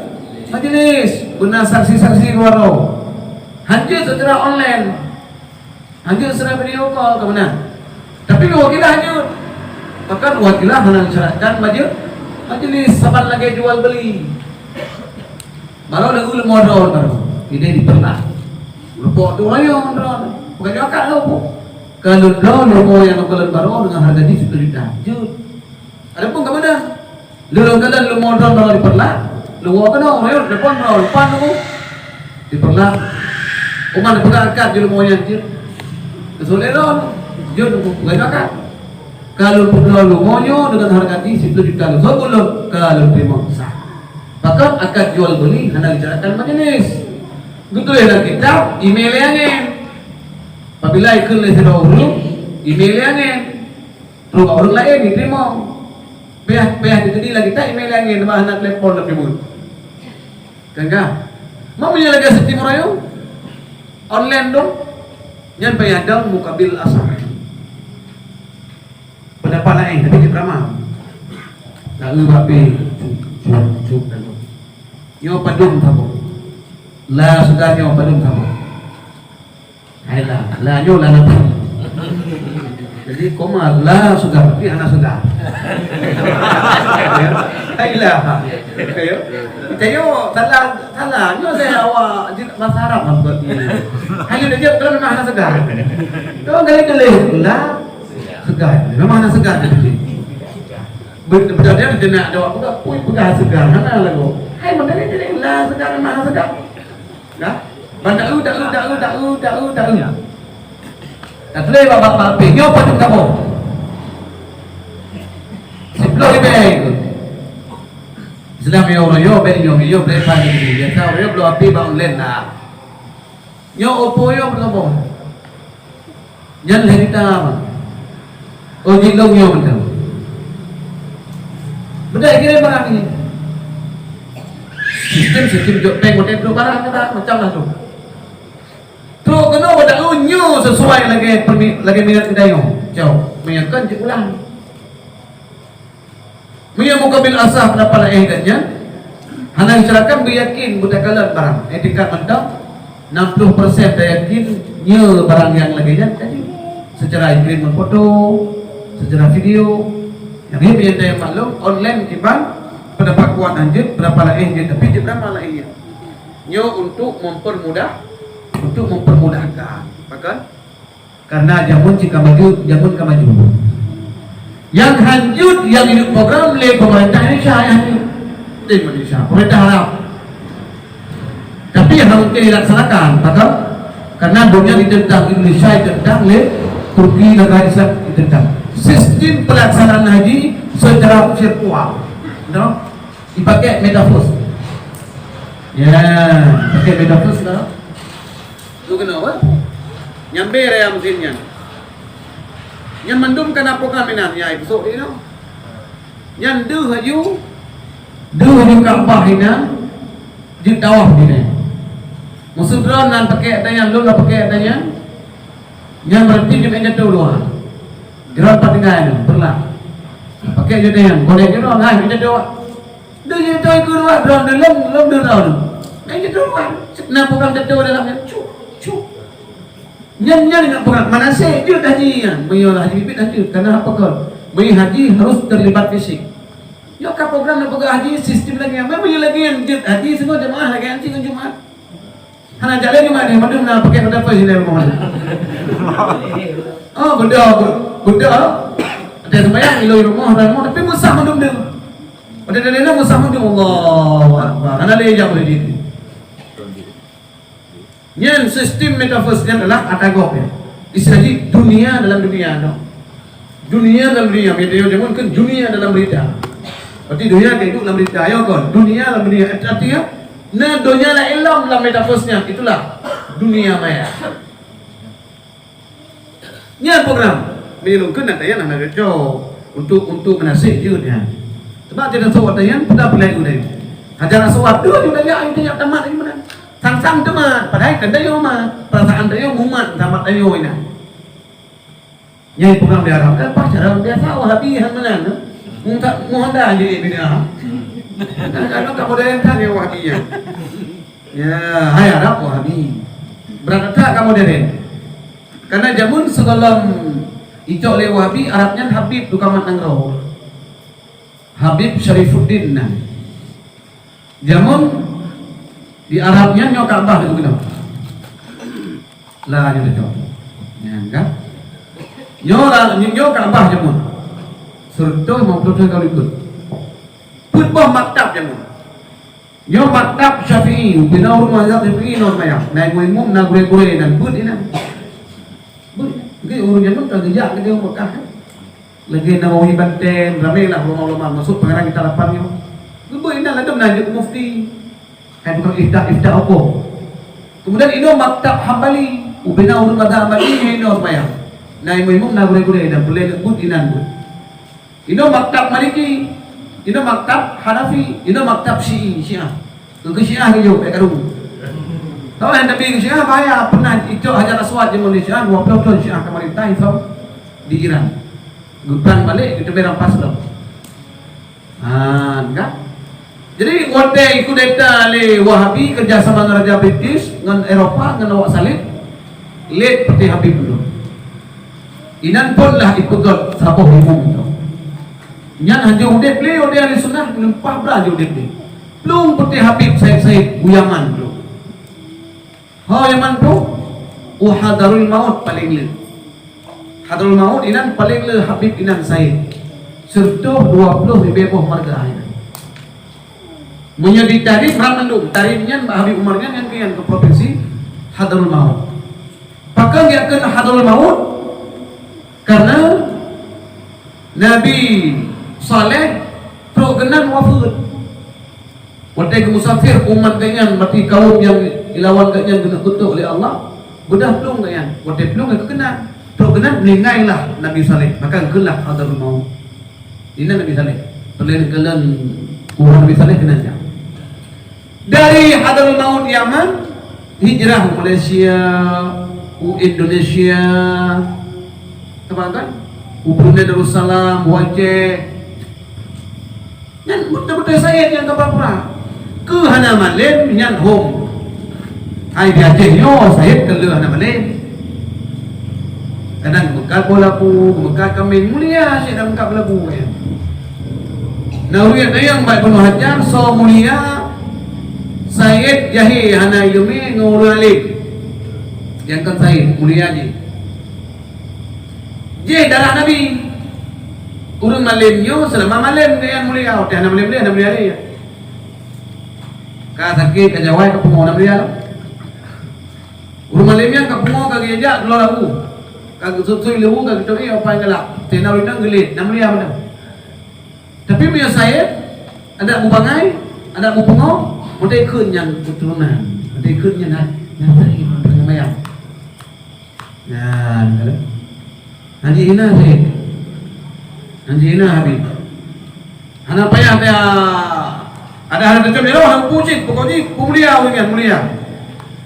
majlis. Beuna saksi-saksi luwa droe. Hanjeuet secara online. Hanjeuet secara video call ka meunan. Tapi wakilah hanjeuet. Bahkan wakilah hana disyaratkan maje-, majlis, saban lagèe jual beli. Barô lagèe leumo droe barô. Ideh dipeurlah. Leupok tu rayeuk droe. Bukan nyoe akad lôn. Ka lôn bloe leumo nyang lôn kalon barô deungon hareuga jih siploh juta. Jeuet. Adapun ka meunan, lôn kalon leumo droe barô dipeurlah, lôn woe keunoe, rayeuk telepon droe, pan lôn. Dipeurlah. Uman peugah akad di leumo nyan jeuet. Keusulet lôn, jeuet bukan akad. Ka lôn peubloe leumo nyoe deungon hareuga jih siploh juta lôn. Soe ulôn? Ka lôn teurimong sah. Pakon akad jual beuli hana disyaratkan majlis. Geutuléh lam kitab, imé lé angén. Apabila ikheun lé sidroe ureueng, imé lé angén. Trok bak ureueng laén jiteurimong. Payah, payah jiteurimong lagèe that, imé lé angén, teuma hana telepon lom jibeuet. Kan ka? Meunyoe lagèe sistem rayeuk, online dong, nyan payah dong mukabil asah. Pendapat laén, tapi cit ramah. Taeu bak pih, cuk, cuk, cuk, lalu. Nyoe padum saboh. La sudah nyoe padum saboh. Hai la, la nyoe la nafsu. Jadi koma la sudah, tapi hana sudah. Hai la. Ayo. Ayo, salah, salah. Nyoe lé awak jeuet bahasa Arab lah buat ni. Ayo, dia jawab, kalau memang hana sudah. Kau kali tulis la sudah. Memang hana sudah dia tulis. Betul dia kena ada awak peugah, pui peugah sudah. Hana lagu. Hai, mana dia tulis la sudah, memang hana sudah. Dah? Ban taeu, taeu, taeu, taeu, taeu, taeu. Dah tuléh bak, bak, bak pih. Nyoe padum saboh. Siploh ribèe. Sedang nyoe uroe nyoe, bèk nyoe, nyoe, bèk pan nyoe. Biasa uroe nyoe bloe api bak online lah. Nyoe Oppo nyoe padum saboh. Nyan lhèe juta mah. Oh, jih lôn nyoe mantong. Beudai kirém barang nyoe. Sistem, sistem jok bank, watèe trok barang kata macam lah tu. Trok keunoe bak taeu nyoe sesuai lagèe permi-, lagèe minat geutanyoe. Jaweueb, meunyo kon jeuet ulang. Meunyo mukabil asah pendapat laén dan nyan, hana disyaratkan beuyakin beutakalon barang. Iktikad mantong, Enam puluh persen tayakin nyoe barang nyang lagée nyan ka jeuet. Seucara ikrim ngon foto, seucara video. Nyang lheueh nyan tamaklum online kiban peundapat kuat hanjeuet, peundapat laén jeuet, tapi jeuet beurapa laén nyan. Nyoe untuk mempermudah, untuk mempermudahkan. Pakon? Karena jameun cit ka maju, jameun ka maju. Nyang hanjeuet nyang jiduek program lé pemerintah Indonesia, nyang hanjeuet lé Indonesia, pemerintah Arab. Tapi hana mungkin dilaksanakan, pakon? Karena donya ditentang, Indonesia ditentang lé Turki, negara Islam ditentang. Sistem pelaksanaan haji secara virtual, no? Dipakai metaverse. Ya, pakai metaverse lah. Tu keunoe apa? Nyang beda ya mesin nyan. Nyan mandum kana program inan, ya, episod inoe. Nyan deuh laju, deuh laju Ka'bah inan, jeuet tawaf inan. Maksud droe nan pakai ata nyan, lôn lah pakai ata nyan. Nyan berarti jeuet jatuh luwa. Droe pat tinggai nyan, peureulak. Pakai jeuet nyan, golek jeuet droe, nah, jatuh. Deuh jatuh ikeu luwa, droe lom, lom deuh droe. Nah, jatuh luwa. Nah, bukan jatuh dalam nyan, cuk, cuk. Nyan, nyan ingat peugah, manasek jeuet haji nyan. Meunyoe haji biet hanjeuet, karena apa kon? Meunyoe haji harus terlibat fisik. Nyoe ka program neupeugah haji sistem lagée nyan. Meunyoe lagée nyan jeuet haji, singoh jeumaáh lagée nyan cit ngon Jumaat. Hana jak lé Jumaat nyoe, mandum na pakai mata pos di rumoh. Oh, beudôh, beudôh. Ada sembahyang di rumoh, di rumoh, tapi meusah mandum deuh. Pada dari meusah mandum, Allahu Akbar. Hana lé jak boleh di. Nyan sistem metaverse nyan adalah ata gob nyan. Istilah jih dunia dalam dunia tu. Dunia dalam dunia, media jameun kan dunia dalam berita. Berarti dunia ka hidup dalam berita. Ya kan? Dunia dalam dunia. Artinya, na dunia lain lam dalam metaverse nyan. Itulah dunia maya. Nyan program. Meunyoe lôn kheun ata nyan hana cocok untuk, untuk meunasek jeuet nyan. Sebab tidak tahu ata nyan peudah peulai guna. Hajar Aswad tu juga ya, itu yang tamat lagi mana. Sang-sang teuma, padahai kan dayo ma, perasaan dayo mumat tamat dayo ina. Nyai program di Arab kan pas cara biasa Wahabi han meunan. Mungta muhanda je bina. Kan kalau tak boleh kan ya Wahabi ya. Ya, hai Arab Wahabi. Berat tak kamu deren. Karena jameun sigohlom icok lé Wahabi, Arab nyan Habib tukang mat nanggroe. Habib Syarifuddin nan. Jameun di Arab nyan nyoe Ka'bah tu keunoe. Lah nyoe cok. Nyan kan. Nyoe lah nyoe Ka'bah jameun. Seratus lima puluh tahun ka likot. Peuet boh maktab jameun. Nyoe maktab Syafi'i, ubena ureuëng mazhab Syafi'i non mayang. Na imum-imum, na gurée-gurée dan beuet inan. Beuet inan. Jadi ureuëng jameun ka geujak lagée ureuëng Mekah. Lagée Nawawi Banten, ramé lah ulama-ulama masuk pengarang kitab lapan nyoe. Geubeuet inan ladom na jeuet mufti. Hai tukang ifta, ifta huköm. Kemudian inoe maktab Hambali, ubena ureuëng mazhab Hambali nyoe inoe seumayang. Na imum-imum, na gurée-gurée dan peureulée beuet inan beuet. Inoe maktab Maliki, inoe maktab Hanafi, inoe maktab Syi'i, Syiah. Keu Syiah geuyue, bék karu. Tahu nyang tapi keu Syiah bahaya, pernah icok Hajar Aswad di Malaysia, dua puluh tahun Syiah ka marintah Islam di Iran. Geuplang balik, geuteubiet rampas lom. Ha, kan? Jadi, watée kudeta lé Wahabi kerjasama ngon Raja British, ngon Eropa, ngon awak salib, lét Peuté Habib dulu. Inan phon lah ipeugét saboh imum nyoe. Nyan hanjeuet udeb lé, udeb ahli sunnah, meulimpah bra hanjeuet udeb lé. Plueng Peuté Habib Said-Said u Yaman dulu. Ho Yaman tu, u Hadarul Maut paleng le. Hadarul Maut inan paleng le Habib inan Said. Seureutôh dua ploh ribée boh marga inan. Meunyoe di Tarim, brat mandum. Tarim nyan, Habib Umar nyan, nyan keu, nyan keu provinsi Hadarul Maut. Pakon geukheun Hadarul Maut? Karena Nabi Saleh trok keunan wafeuet. Watée geumusafir umat geuhnyan, berarti kaum nyang ilawan geuhnyan geuneuk kutok lé Allah, beudah plueng geuhnyan. Watée plueng geukeunan, trok keunan meuninggai lah Nabi Saleh, maka geukheun lah Hadarul Maut. Inan Nabi Saleh. Peureulée keunan kuburan Nabi Saleh keunan jak. Dari Hadarul Maut Yaman, hijrah u Malaysia, u Indonesia, teuma kan? U Brunei Darussalam, u Aceh. Nyan beutôi-beutôi Said nyang ka pura-pura. Keu hana malem nyan hom. Hai di Aceh nyoe, Said keu lheueh hana malém. Kadang meukat boh labu, meukat kaméng, mulia Said dak meukat boh labu, ya. Na ureueng nyang baik bunoe hajar, soe mulia, Said jahé hana ileumé ngon ureueng alim. Nyang kon Said, mulia jih. Jih darah Nabi. Ureueng malém nyoe seulama malém geuyan mulia, watèe hana malém lé, hana mulia lé, ya. Ka sakét, ka jawai, ka pungo, hana mulia lom. Ureueng malém nyan ka pungo, ka geujak keuluwa labu. Ka geusut-sut leubeh, ka geucok ié, apa nyang galak. Teuh na ureueng inong geulet, hana mulia mantong. Tapi meunyoe Said, adak mubangai, adak mupungo, meuteukheun nyan keuturonan. Meuteukheun nyan, nyan Said, nyan mayang. Nyan, kan? Hana jihina Said. Hana jihina Habib. Hana payah teuh, ada hana teucok nyoe, hana puji, pokok jih, peumulia ureueng nyan, mulia.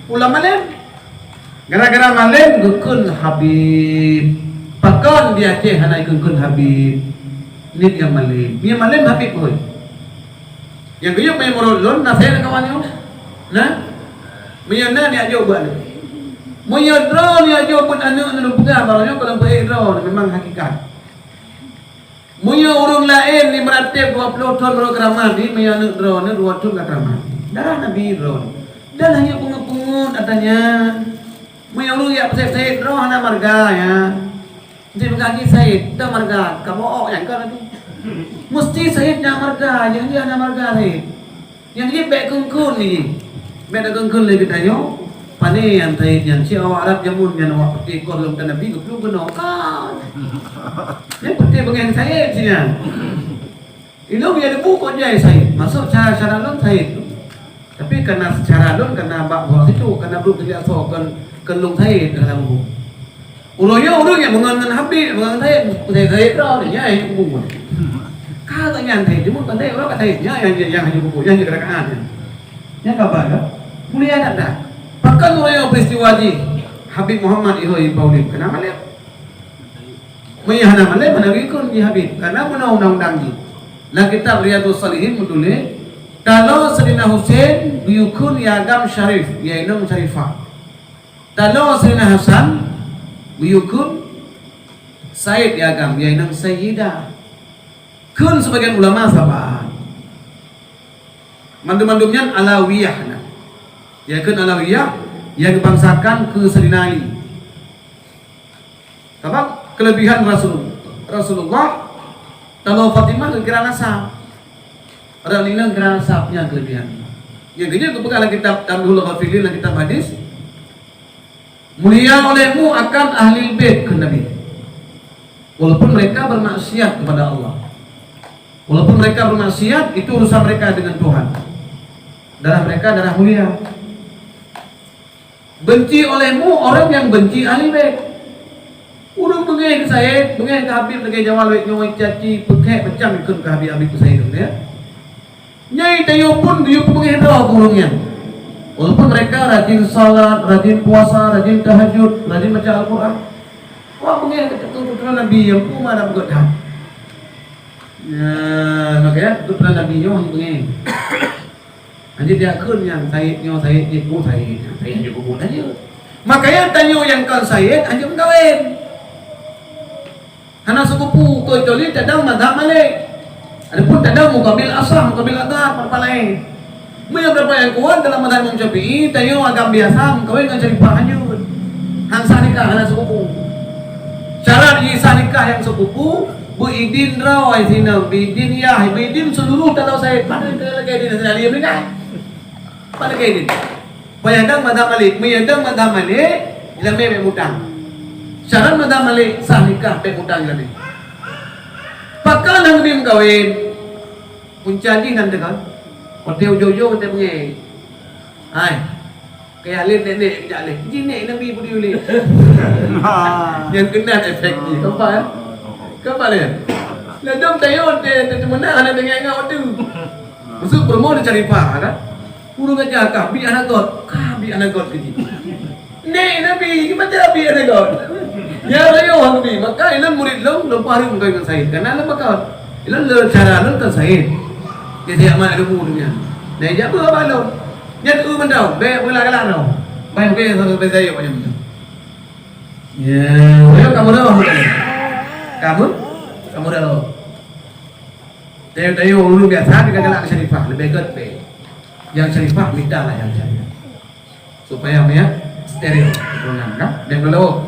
Ulama laén, gara-gara malém geukheun Habib. Pakon di Aceh hana geukheun Habib? Nit nyang malém. Nyang malém Habib beutôi. Nyang geuyue meunyoe meurot lôn, na Said kawan nyoe? Na? Meunyoe na, neujak jok beuet aneuk. Meunyoe droeneuh jak jok beuet aneuk, neupeugah baroe nyoe, kalau beuet droeneuh, memang hakikat. Meunyoe ureueng laén di meuratéb dua ploh thon baroe keuramat, di meunyoe aneuk droeneuh dua thon ka keuramat. Darah Nabi droeneuh. Dan hana peungeut-peungeut ata nyan. Meunyoe ureueng jak peusayét-sayét droe hana marga, ya. Meusti peugah lagèe Said, dak marga, ka bohong nyang ka laju. Meusti Said nyang marga, nyang jih hana marga Said. Nyang jih bèk keun-keun jih. Bèk takeun-keun lé geutanyoe. Pane nyang Said nyan, si awak Arab jameun nyan awak peuté kon lom tan Nabi geuplueng keunoe. Kan. Nyan peuté beungèh Said si nyan. Ilôn ya debu kok jai Said. Masuk cara-cara lôn Said tu. Tapi karena secara lôn, karena bak buah situ, karena belum terlihat so, kon, kon lôn Said dalam buku. Uroe nyoe ureueng nyang meungon ngon Habib, meungon ngon Said, Said, Said droe, nyan nyang buku. Ka tak nyan Said, cuma kan Said, orang kat Said, nyan yang, yang, yang hanya buku, yang hanya gerakan. Nyan kabar kan? Mulia tak dah? Pakon uroe nyoe peristiwa jih Habib Muhammad Ihoi Paulim kena malem. Meunyo hana malem, hana geukheun jih Habib, karena meunan undang-undang jih. Lam kitab Riyadhus Shalihin meutuléh, taloe Saidina Husein geuyue kheun i agam Syarif, ya inong Syarifah. Taloe Saidina Hasan geuyue kheun Said i agam, ya inong Sayyidah. Kheun sibagian ulama saban. Mandum-mandum nyan Alawiyah na. Ya kheun Alawiyah, ya geubangsakan keu Saidina Ali. Sabab kelebihan Rasul, Rasulullah, taloe Fatimah geukira nasab. Padahai inong geukira nasab, nyan kelebihan. Nyang keujeuet geupeugah lam kitab Tanbihul Ghafilin, lam kitab hadis, "Mulia olehmu akan ahli bait," kheun Nabi. Walaupun mereka bermaksiat kepada Allah. Walaupun mereka bermaksiat, itu urusan mereka dengan Tuhan. Darah mereka darah mulia. Benci olehmu orang yang benci ahli bait. Ureueng beungèh keu Said, beungèh keu Habib lagèe Jawa lawét nyoe, caci, peukhèk macam ikheun keu Habib-Habib keu Said, ya. Nyan tanyoe pun geuyue peubeungèh droe keu ureueng nyan. Walaupun mereka rajin salat, rajin puasa, rajin tahajud, rajin baca Al-Quran. Awak beungèh keu, keu, keu Nabi nyang peue ma na beugöt that. Ya, makanya keu Nabi nyoe beungèh. Hanjeuet jak kheun nyang Said nyoe, Said jih, oh, Said, Said hanjeuet peubuet hanjeuet. Makanya tanyoe nyang kon Said hanjeuet meukawen. Hana seukupu, kecuali tadong mazhab Malik. Adapun tadong mukabil Asam, mukabil Azhar, pendapat laén. Meunyoe pendapat nyang kuat dalam mazhab Imam Syafi'i, tanyoe agam biasa meukawen ngon Syarifah hanjeuet. Han sah nikah, hana seukupu. Syarat jih sah nikah nyang seukupu, beuidin droe sinong, beuidin yah, beuidin seuluruh taloe Said. Mana lagèe idin Said Ali meuninggai? Mana lagèe idin? Payah dong mazhab Malik, meunyo dong mazhab Malik, ileumèe bèk mutang. Syarat mazhab Malik sah nikah bèk mutang ileumèe. Pakon hana geubri meukawen? Punca jih nan teuka. Watèe ujoe-ujoe watèe beungèh. Hai. Kaya lé nek-nek jak lé. Jinek Nabi budi ulèe. Nyang keunan efek jih. Nampak, ya? Nampak, ya? Ladôm tayôn teuh, teuh teumeunak hana teuingat-ingat watèe. Maksud promo dia cari paha, kan? Ureueng aja kah bi hana göt, kah bi hana göt keu jih. Nek Nabi, macam bi hana göt. Ya rayo hang bi, maka ilôn murid lôn, lôn pahreuem keu ngon Said. Karena lôn maka ilôn le cara lôn kan Said. Jadi amat ilmu dunia. Nah, jak beuh abah lôn. Nyan eu mantong, bèk beulah galak droe. Baik, oke, sampai saya macam tu. Ya, ya, kamu dah. Kamu? Kamu dah. Tayo-tayo ureueng biasa, tapi galak-galak keu Syarifah, leubeh gét pih. Nyang Syarifah, mita lah nyang Syarifah. Supaya meuyak steril keturunan, kan? Dan kalau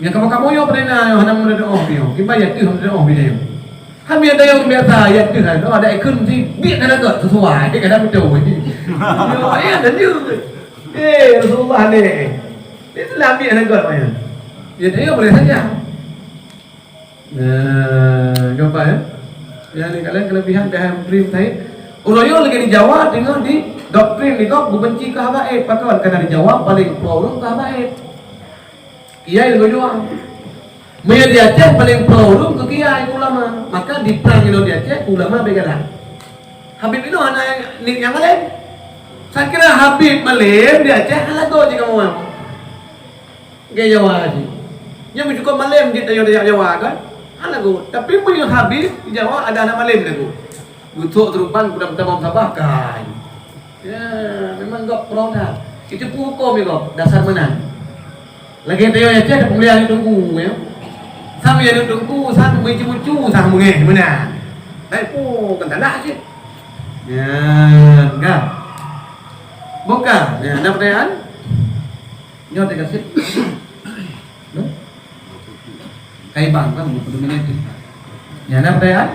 nyang kamoe-kamoe nyoe peureuna nyoe hana meudeuh oh nyoe, kiban ya teuh meudeuh oh bideu. Hana ya teuh biasa, ya teuh kan. Oh, ada ikun si biet hana gét sesuai, kadang beutôi. Yo, ya, dan dia. Eh, Rasulullah ni. Itulah biet hana gét, ya. Ya teuh boleh saja. Nah, nampak, ya? Yang ni kalian kelebihan P H M Dream tadi. Uroe nyoe lagèe di Jawa teungoh di doktrin di gob geubenci keu haba aib. Pakon? Karena di Jawa paleng pro ureueng keu haba aib. Kiai lagoe jua. Meunyoe di Aceh paleng pro ureueng keu kiai, keu ulama. Maka di prang inoe di Aceh, ulama beu galak. Habib inoe hana nik nyang malem. Saya kira Habib malem di Aceh hana lagoe jih kamoe. Gaya Jawa jih. Nyang meucukôp malem jih tanyoe Dayak Jawa kan? Hana lagoe. Tapi meunyoe Habib di Jawa ada hana malem lagoe. Geutrok teuruban kuda meutamong sabah kai. Ya, memang gob pro that. Itu pun huköm ya gob, dasar meunan. Lagèe tanyoe Aceh dak peumulia aneuk teungku ya. Sama ya aneuk teungku, sama meucu-meucu, sama mengeh meunan. Tapi pun kan salah cit. Ya, enggak. Bukan. Ya, ada pertanyaan? Nyoe teuka cit. Hah? Kai bang kan, bukan minit. Ya, ada pertanyaan?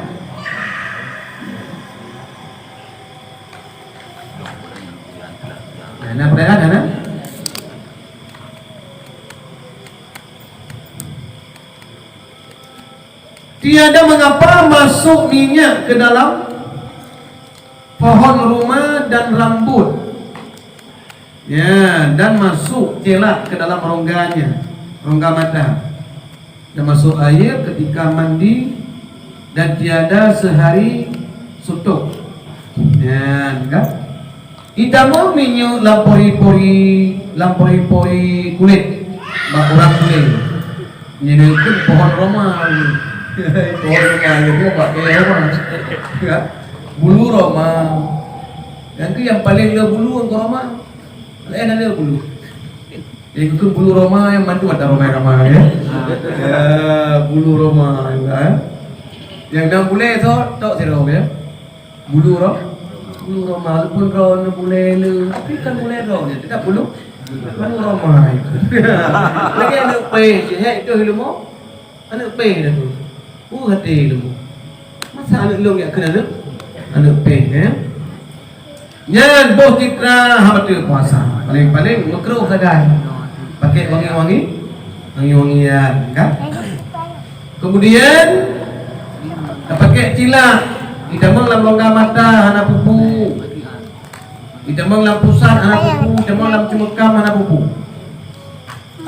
Ya, ada pertanyaan, ada? Tiada mengapa masuk minyak ke dalam pohon rumah dan rambut. Ya, dan masuk celak ke dalam rongganya, rongga mata. Dan masuk air ketika mandi dan tiada sehari suntuk. Ya, kan? Itamong minyeuk lam pori-pori, lam pori-pori kulét bak urang kulét. Nyan keuh pohon roma. Pohon roma nyan bak kayèe roma. Ya. Bulu roma. Nyan keuh nyang paleng le bulu ngon roma. Laén ada bulu. Ikut bulu roma nyang mandum ada roma-roma ya. Ya, bulu roma ya. Nyang dang bulèe tu tok sidroe ya. Bulu ro-, bulu roma walaupun droeneuh bulèe le, tapi kan bulèe droeneuh tetap bulu, bulu roma. Lagèe aneuk péh cit, hek deuh ileumo, aneuk péh dah tu. Uh, hati ileumo. Masa aneuk lôn jak keu aneuk, aneuk péh, eh? Nyan boh citra haba teuh puasa. Paléng-paléng makruh sagai. Pakai wangi-wangi, wangi-wangian, kan? Kemudian, tapakèk cilak, itamong lam rongga mata hana pupu. Itamong lam pusat hana pupu, itamong lam ceumeukam hana pupu.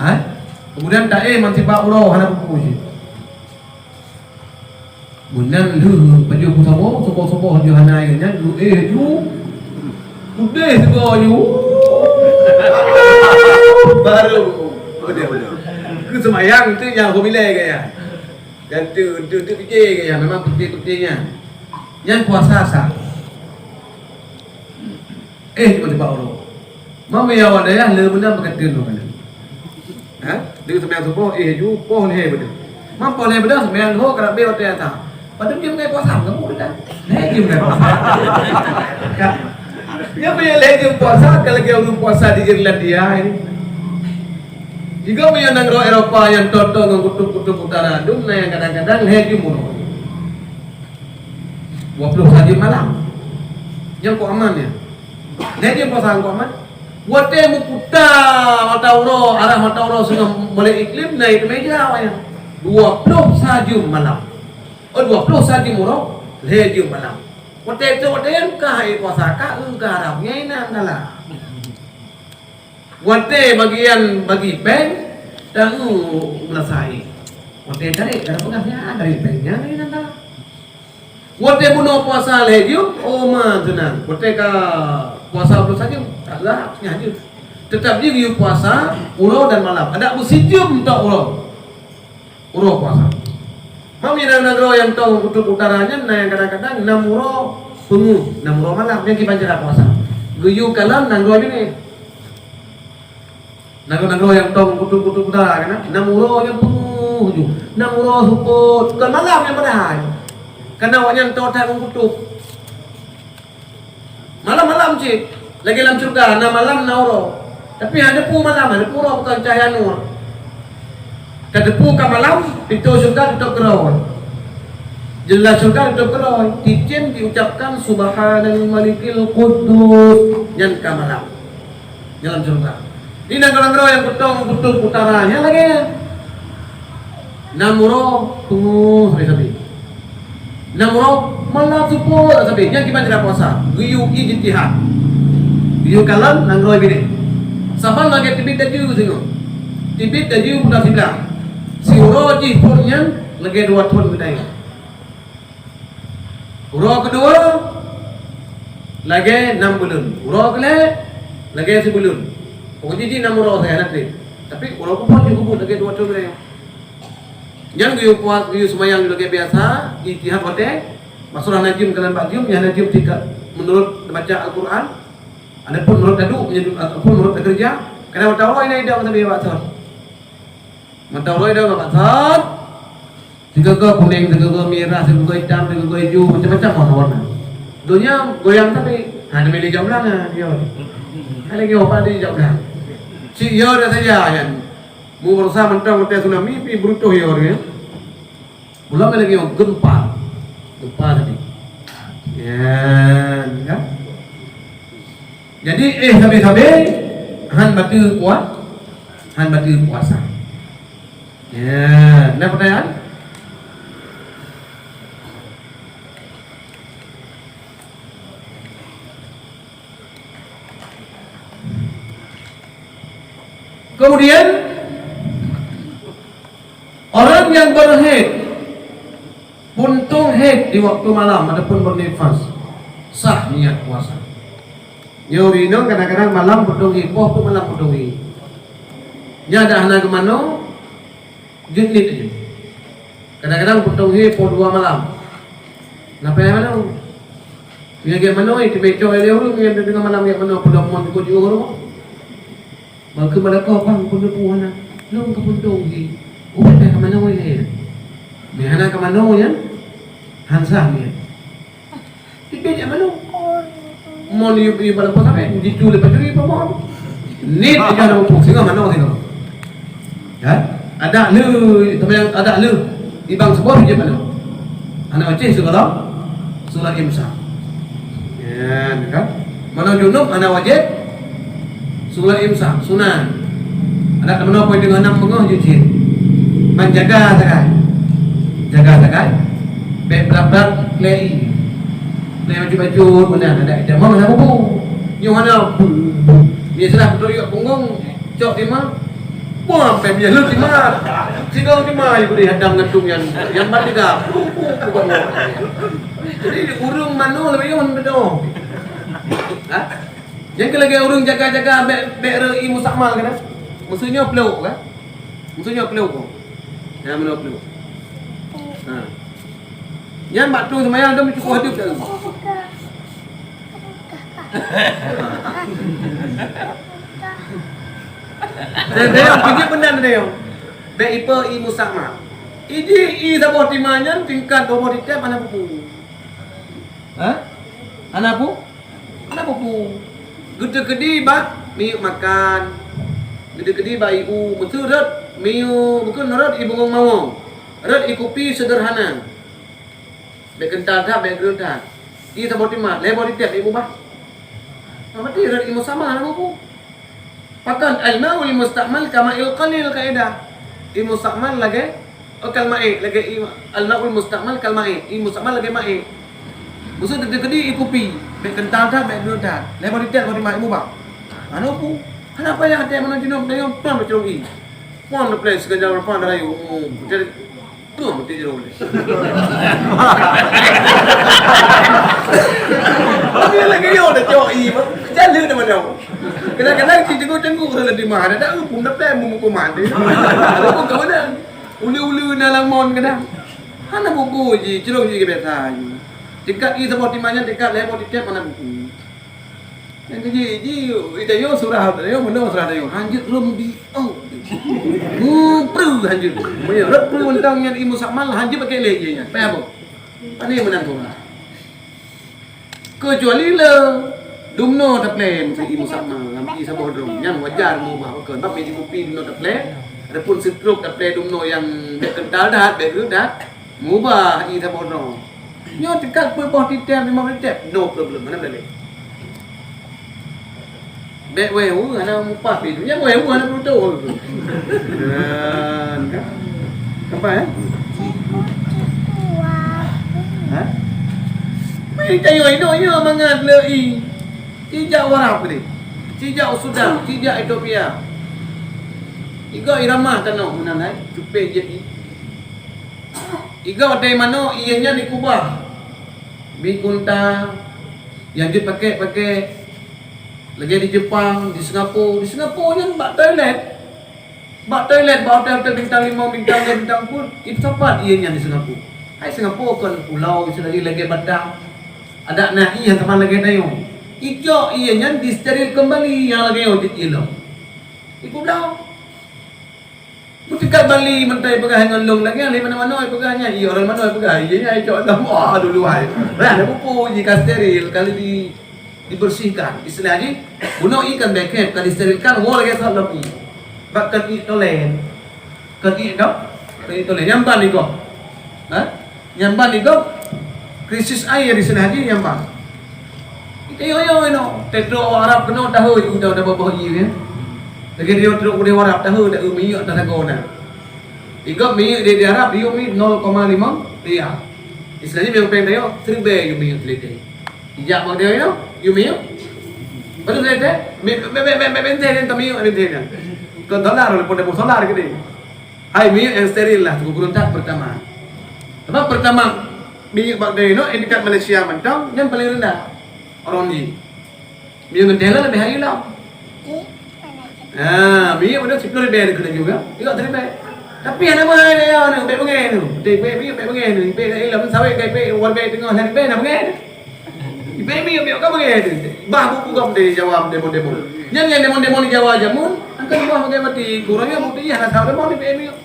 Ha? Kemudian taéh man sibak uroe hana pupu cit. Meunan lheueh pajoh peusaboh, soboh-soboh laju hana nyan, geuéh laju. Udeh sigoe laju. Baru. Udeh, udeh. Keu seumayang tu nyang hobilèe gaya. Dan tu, tu, tu pike gaya, memang pike-pike nyan. Nyan puasa sah. Eh, cuma teuba uroe. Meunyoe awak dayah le beuna meukateun lom keunan. Ha? Deungon seumayang suboh, eh, ju poh lhèe beudeuh. Meunyoe poh lhèe beudeuh, seumayang lhèe karab bèe watèe ata. Padahai dia mengai puasa, kamu udah dah. Lhèe jeuem mengai puasa. Ka. Dia punya lhèe jeuem puasa, kalau dia ureueng puasa di Irlandia ini. Jika punya nanggroe Eropa nyang toe-toe ngon kutub-kutub utara, dum na nyang kadang-kadang lhèe jeuem uroe. Dua ploh sa jeuem malam. Nyang kok aman nyan. Lhèe jeuem puasa nyang kok aman. Watèe meuputa mata uroe, arah mata uroe singoh mulai iklim, na ié keumeja awaknyan. Dua ploh sa jeuem malam. Oh, dua ploh sa jeuem uroe, lhèe jeuem malam. Watèe tu, watèe nyan ka hai puasa, ka eu ka haram, nyan inan dalam. Watèe bagian bagi péng, taeu meunasai. Watèe tarek, kada peugah nyan, tarek péng nyan, nyan dah. Watèe bunoe puasa lhèe jeuem, oh, man seunang. Watèe ka puasa ploh sa jeuem, tak lah, nyan jeuem. Teutap jih geuyue puasa uroe dan malam. Adak beusijeuem tok uroe. Uroe puasa. Meunyoe nanggroe nyang toe kutub utara nyan, na nyang kadang-kadang nam uroe peungeuh, nam uroe malam, nyan kiban cara puasa. Geuyue kalon nanggroe binéh. Nanggroe-nanggroe nyang tong kutôb-kutôb utara kan, nam uroe nyang peungeuh ju. Nam uroe seupôt, kon malam nyang padahai. Karena awaknyan toe that ngon kutôb. Malam-malam cit, lagèe lam syeuruga, na malam, na uroe. Tapi hana teupeu malam, hana teupeu uroe, bukan cahya nur. Ka teupeu ka malam, pintoe syeuruga teutôp keudroe. Jeundela syeuruga teutôp keudroe. Cicém jiucapkan, "Subhanal Malikil Quddus." Nyan ka malam. Dalam syeuruga. Di nanggroe-nanggroe nyang kutôb-kutôb utara nyan lagèe nyan. Nam uroe peungeuh sabe-sabe. Nam uroe malam seupôt sabe. Nyan kiban cara puasa. Geuyue ijtihad. Geuyue kalon nanggroe binéh. Saban lagèe teubiet laju singoh. Teubiet laju buta siblah. Siuroe jih phôn nyan lagèe dua thôn geutanyoe. Uroe keudua lagèe nam buleuen, uroe keulhèe lagèe sibuleuen. Pokok jih nam uroe saja na trép. Tapi uroe keuphôn jih geubeuet lagèe dua thôn geutanyoe. Nyan geuyue puasa, geuyue seumayang lagèe biasa, ijtihad watèe, masa hana jeuem kalon bak jeuem, nyang hana jeuem tingkat meunurot baca Al-Quran, adapun meunurot taduek, meunurot takeureuja, kadang mata uroe na idong sabe bak thôn. Mata uroe idong bak thôn. Sigoe-goe kunéng, sigoe-goe mirah, sigoe-goe itam, sigoe-goe ijo, macam-macam warna-warna. Donya goyang tapi, ha, teumé lé jak blang, ha, yo. Ha, lagèe nyoe pat lé jak blang. Cit yo dah saja nyan. Mu berusaha mantong watèe tsunami, pi beruntuh yo dia. Mula lagèe nyoe gempa. Gempa tadi. Ya, kan? Jadi, eh, sabe-sabe, han bateue puas-, han bateue puasa. Ya, na pertanyaan? Kemudian, orang yang berhaid, puntông haid di waktu malam ataupun bernifas, sah niat puasa. Nyoe ureueng inong kadang-kadang malam puntông haid, poh pun malam puntông haid. Nyan dak hana geumanoe, jeuet niet aja. Kadang-kadang puntông haid poh dua malam. Napa nyang manoe? Nyang gét manoe, teumé cok lé ureueng nyang deungoe malam gét manoe, peudong mon keu jiôh rumoh. Mangkeu meulakoe bang peuneupeu hana, lôn ka puntông haid. Ubat ka manoe nyan. Meuhana ka manoe nyan, han sah nyan. Tipe jak manoe. Mon yub, yub bala poh sampai, jitu lepas tu yub mon. Nit aja na muphom, singoh manoe singoh. Ya? Adak lé, tapi yang adak lé, ibang seubah je manoe. Hana wajéb sigohlom sulat imsak. Ya, kan? Manoe junub hana wajéb sulat imsak, sunat. Adak teumanoe poh teungoh nam beungoh jeuet cit. Ban jaga sagai. Jaga sagai. Bèk brat-brat klei. Klei bacut-bacut meunan, adak ita meunan bubu. Nyoe hana. Biasalah beutôi yue punggong, cok tima. Buang pèng biasa lôn tima. Sidang tima ibu di hadang ngetung yan, yan ban tiga. Bukan orang. Jadi ureueng manoe leubeh ngon beudôh. Ha? Nyang keu lagèe ureueng jaga-jaga bèk, bèk reu ié mustakmal keunan. Maksudnya peluk kan? Maksudnya peluk. Ya, manoe peluk. Ha. Nyan bak tu seumayang dum cukup hadeup dah. Teudeung, pijit beunan teudeung. Bèk ipe ié mustakmal. Iji ié saboh tima nyan tingkat dua boh titép hana peue-peue. Ha? Hana peue? Hana peue-peue. Geuteukeudi bak miyueb makan. Geuteukeudi bak ié u, meuseu rhot miyueb, bukon rhot ié bungong mawöng. Rhot ié kupi seudeurhana. Bèk keuntal that, bèk greuet that. Ié saboh tima, lhèe boh titép, ié mubah. Nah, berarti rhot ié mustakmal hana peue-peue. Pakon al-ma'ul mustakmal kal ma'il qalil kaidah. Ié mustakmal lagèe, oh, kal ma'i, lagèe ié, al-ma'ul mustakmal kal ma'i. Ié mustakmal lagèe ma'i. Maksud teukeudi ié kupi, bèk keuntal that, bèk greuet that. Lhèe boh titép, boh tima, ié mubah. Hana peue. Hana payah teuh manoe junub, teuh nyoe pang beucurong ié. Pang teuh pleng sigoe jalan pang teuh rayeuk. Oh, jadi Tuh, meuti jroh lé. Tapi lagèe nyoe dah cok ié, bah. Jaleu dah manoe. Kadang-kadang cit teungku-teungku ureueng lam tima, dah tahu pun dah pèng meumukô mati. Apa kau dah? Ulu-ulu na lam mon kadang. Hana bubu ji, jroh ji biasa ji. Tingkat ié saboh tima nyan tingkat lhèe boh titép hana bubu. Nyang keujih, jih, ita yo surah, yo meunoe surah yo. Hanjeuet lom di, oh. Mupreu hanjeuet. Meunyoe rot preu mantong nyan ilmu sakmal, hanjeuet pakai lé jih nyan. Payah boh. Pane meunan surah. Kecuali le dumno taplé meusi ilmu sakmal, lam i saboh droe. Nyan wajar mubah pakon. Bab meunyo kupi dumno taplé, adapun stroke taplé dumno nyang bèk kental that, bèk reuet that, mubah i saboh droe. Nyoe teuka peuet boh titèp, limong titèp, no problem, hana dalil. Bèk wèh u hana mupah pi tu. Nyan wèh u hana peureutôh. Kan. Apa, eh? Ha? Mai tanyoe inoe nyoe mangat le i. Ci jak u Arab tadi. Ci jak u Sudan, ci jak Ethiopia. Iga iramah tanoh meunan hai, cupé jeuet i. Iga watèe manoe ié nyan ikubah. Bi unta, nyang jeuet pakèk-pakèk. Lagèe di Jepang, di Singapura. Di Singapura nyan bak toilet. Bak toilet, bak hotel-hotel bintang limong, bintang dua, bintang peuet, ipeusapat ié nyan di Singapura. Hai Singapura kon pulau, istilah jih lagèe Batam. Adak na ié nyang sama lagèe tanyoe. Icok ié nyan disteril kembali nyang lagèe nyoe jeuet ié lom. Ipubloe. Meutingkat Bali mantong ipeugah ngon lôn lagèe nyan, lé manoe-manoe ipeugah nyan, ié ureueng manoe ipeugah, ié nyan icok lom, wah, dulu hai. Lah, dah pupuk jih ka steril, ka lheueh di dibersihkan. Istilah jih, bunoe ié kan bèk khép, ka disterilkan, woe lagèe sat lom ié. Bak keuneuk tolen. Keuneuk dong, keuneuk tolen. Nyang ban igob. Ha? Nyang ban igob, krisis air istilah jih nyang ban. Ita yo-yo inoe, teutrok Arab keunoe tahu udah, udah boh-boh ié kan. Lagèe dia trok udeh Arab tahu dak minyeuk tak sagoe na. Igob minyeuk di, di Arab, yum nol koma lima riyal. Istilah jih memang péng tayo, seribèe yum minyeuk telitèe. Ijak bak dia, you know? You miyup? Baru saya teh, mi-, mi-, mi-, mi-, mi-, benteng yang kami yuk, benteng yang. Kon solar, walaupun dah solar gede. Hai, miyup yang steril lah, suku Gurun tak pertama. Apa pertama, miyup bak dia, you know, yang dekat Malaysia mantong, yang paling rendah. Orang ni. Miyup mentela lebih hari lah. Ha, miyup ada sepuluh ribu ada kena juga. Juga terima. Tapi ada mahal dia, you know, baik pengen tu. Baik, baik, baik, baik pengen tu. Baik, baik, baik, sawit, baik, baik, warga tengah, baik, baik, nak pengen. Ipe miyup, miyup ka beungèh teuh. Bah buku gam di Jawa demon-demon. Nyan nyang demon-demon di Jawa jameun, angkat bah bagaih mati. Kurang nyan bukti nyan asal demon ipe miyup.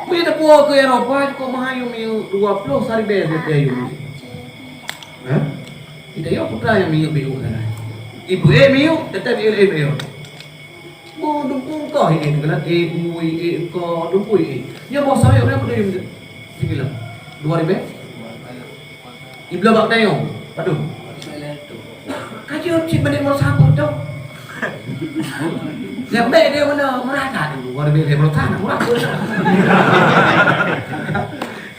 Miyup teupeue keu Eropa cukôp mahai miyup dua ploh saribèe seutia miyup. Hah? Kita yo putra nyang miyup biru sana. Ibu eh miyup tetap ieu eh miyup. Mo dumpui koh ié, keunan ié bui, ié engko, dumpui ié. Nyoe boh sawét ureueng beutôi sibilang. Dua ribèe. Ibloe bak dayong, padum. Ka jeuet cit bandéng urosan peue teuh. Nyang bèk dia mana merata tu, dua ribèe lhèe ploh sana murah.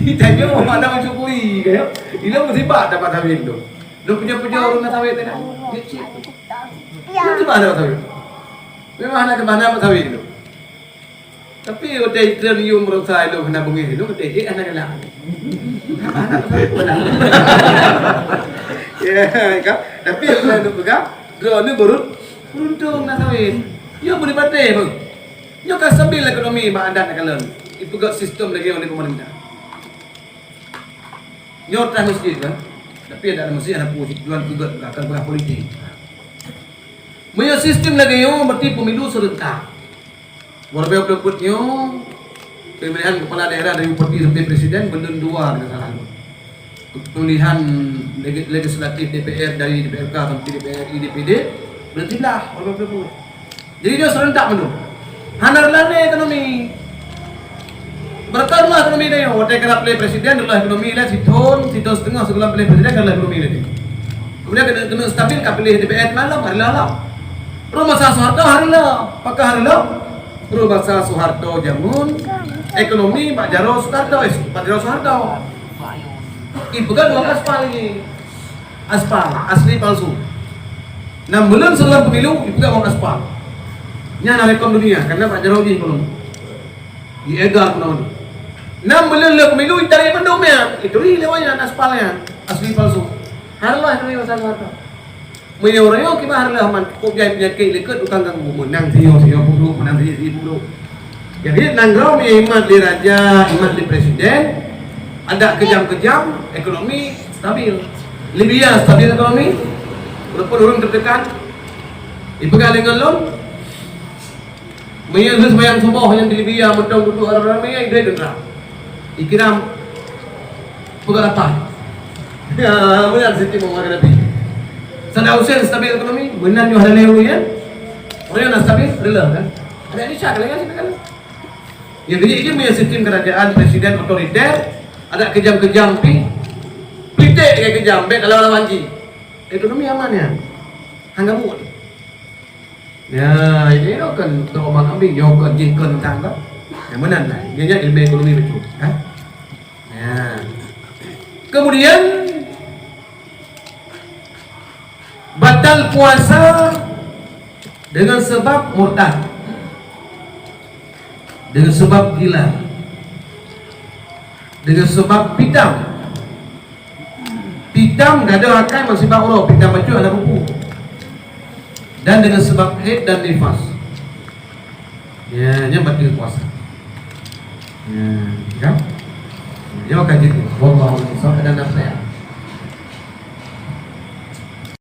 Kita nyoe mana mencukui kan. Ilong musibah dapat sawét tu. Lu punya-punya ureueng na sawét tu dah. Dia cit. Lu cuba dapat sawét. Memang hana keubah na meusawi tu. Tapi watèe ikreun yum rosa ilong hana beungèh ilong, watèe ék hana galak. Ya, kan? Tapi ilong tu peugah, droeneuh berun-, beruntung na sawét. Nyoe beureubate bang. Nyoe ka stabil ekonomi bak adat na kalon. Ipeugah sistem lagèe oleh pemerintah. Nyoe teuh masjid kan. Tapi adak masjid hana peue tujuan peugah, akan peugah politik. Meunyoe sistem lagèe nyoe, berarti pemilu serentak. Dua ribèe dua puluh empat nyoe, pemilihan kepala daerah dari bupati sampai presiden, belum dua, tidak salah. Pemilihan legi-, legislatif D P R dari D P R K sampai D P R I, D P D, belum tilah, dua ribèe dua puluh empat. Jadi, nyoe serentak mandum. Hana reulah lé ekonomi. Beureukat reulah ekonomi tanyoe. Watèe ka na pilih presiden, reulah ekonomi lé sithon, sithon siteungoh sigohlom pilih presiden, ka reulah ekonomi lé. Kemudian keuneuk, keuneuk stabil, ka pilih D P R malam, ka reulah lom. Rôh masa Soeharto ka reulah. Pakon ka reulah? Rôh masa Soeharto jameun, ekonomi bak jaroe Soeharto, eh, bak jaroe Soeharto. Ipeugah dua aspal lagi. Aspal asli palsu. Nam buleuen seuleueng pemilu, ipeugah wang aspal. Nyan na rekom dunia, karena bak jaroe jih belum. Di ega pun. Nam buleuen lheueh pemilu, itarek mandum nyan. Itu lewat nyan aspal nyan, asli palsu. Harlah itu masa kata. Meunyoe ureueng kiban harlah man, kok jai penyakit likot tukang ganggu, menang sio, sio puluh, menang sio, sio puluh. Jadi, nanggroe meuimat lé raja, imat lé presiden, adak keujam-keujam, ekonomi stabil. Libya stabil ekonomi? Walaupun ureuëng teutekan, ipeugah lé ngon lôn, meunyoe lheueh seumayang suboh nyang di Libya mantong dudoe ramé-ramé, ideh teuntara. Ikram peugah lapah. Ya, meunan siti meunan Nabi. Saddam Hussein stabil ekonomi, meunan yoh hana lé ureuëng nyan. Ureuëng nyan stabil, rela kan? Ada Indonesia kan, kan? Ya, jadi ini punya sistem kerajaan presiden otoriter, ada kejam-kejam pi, pitek dengan kejam, bet lawan-lawan ji. Ekonomi aman ya. Hangga muat. Ya, ini kan untuk orang kambing, nyoe kan jih kan tang dah. Yang mana lah? Dia ilmu ekonomi betul, kan? Ya. Kemudian batal puasa dengan sebab murtad, dengan sebab gila, dengan sebab pitam. Pitam gadôh akai masibak uroe, pitam bacut hana pupu. Dan dengan sebab haid dan nifas. Ya, nyan batal puasa. Ya, ya. Ya, kan gitu. Wallahu a'lam. Sampai dan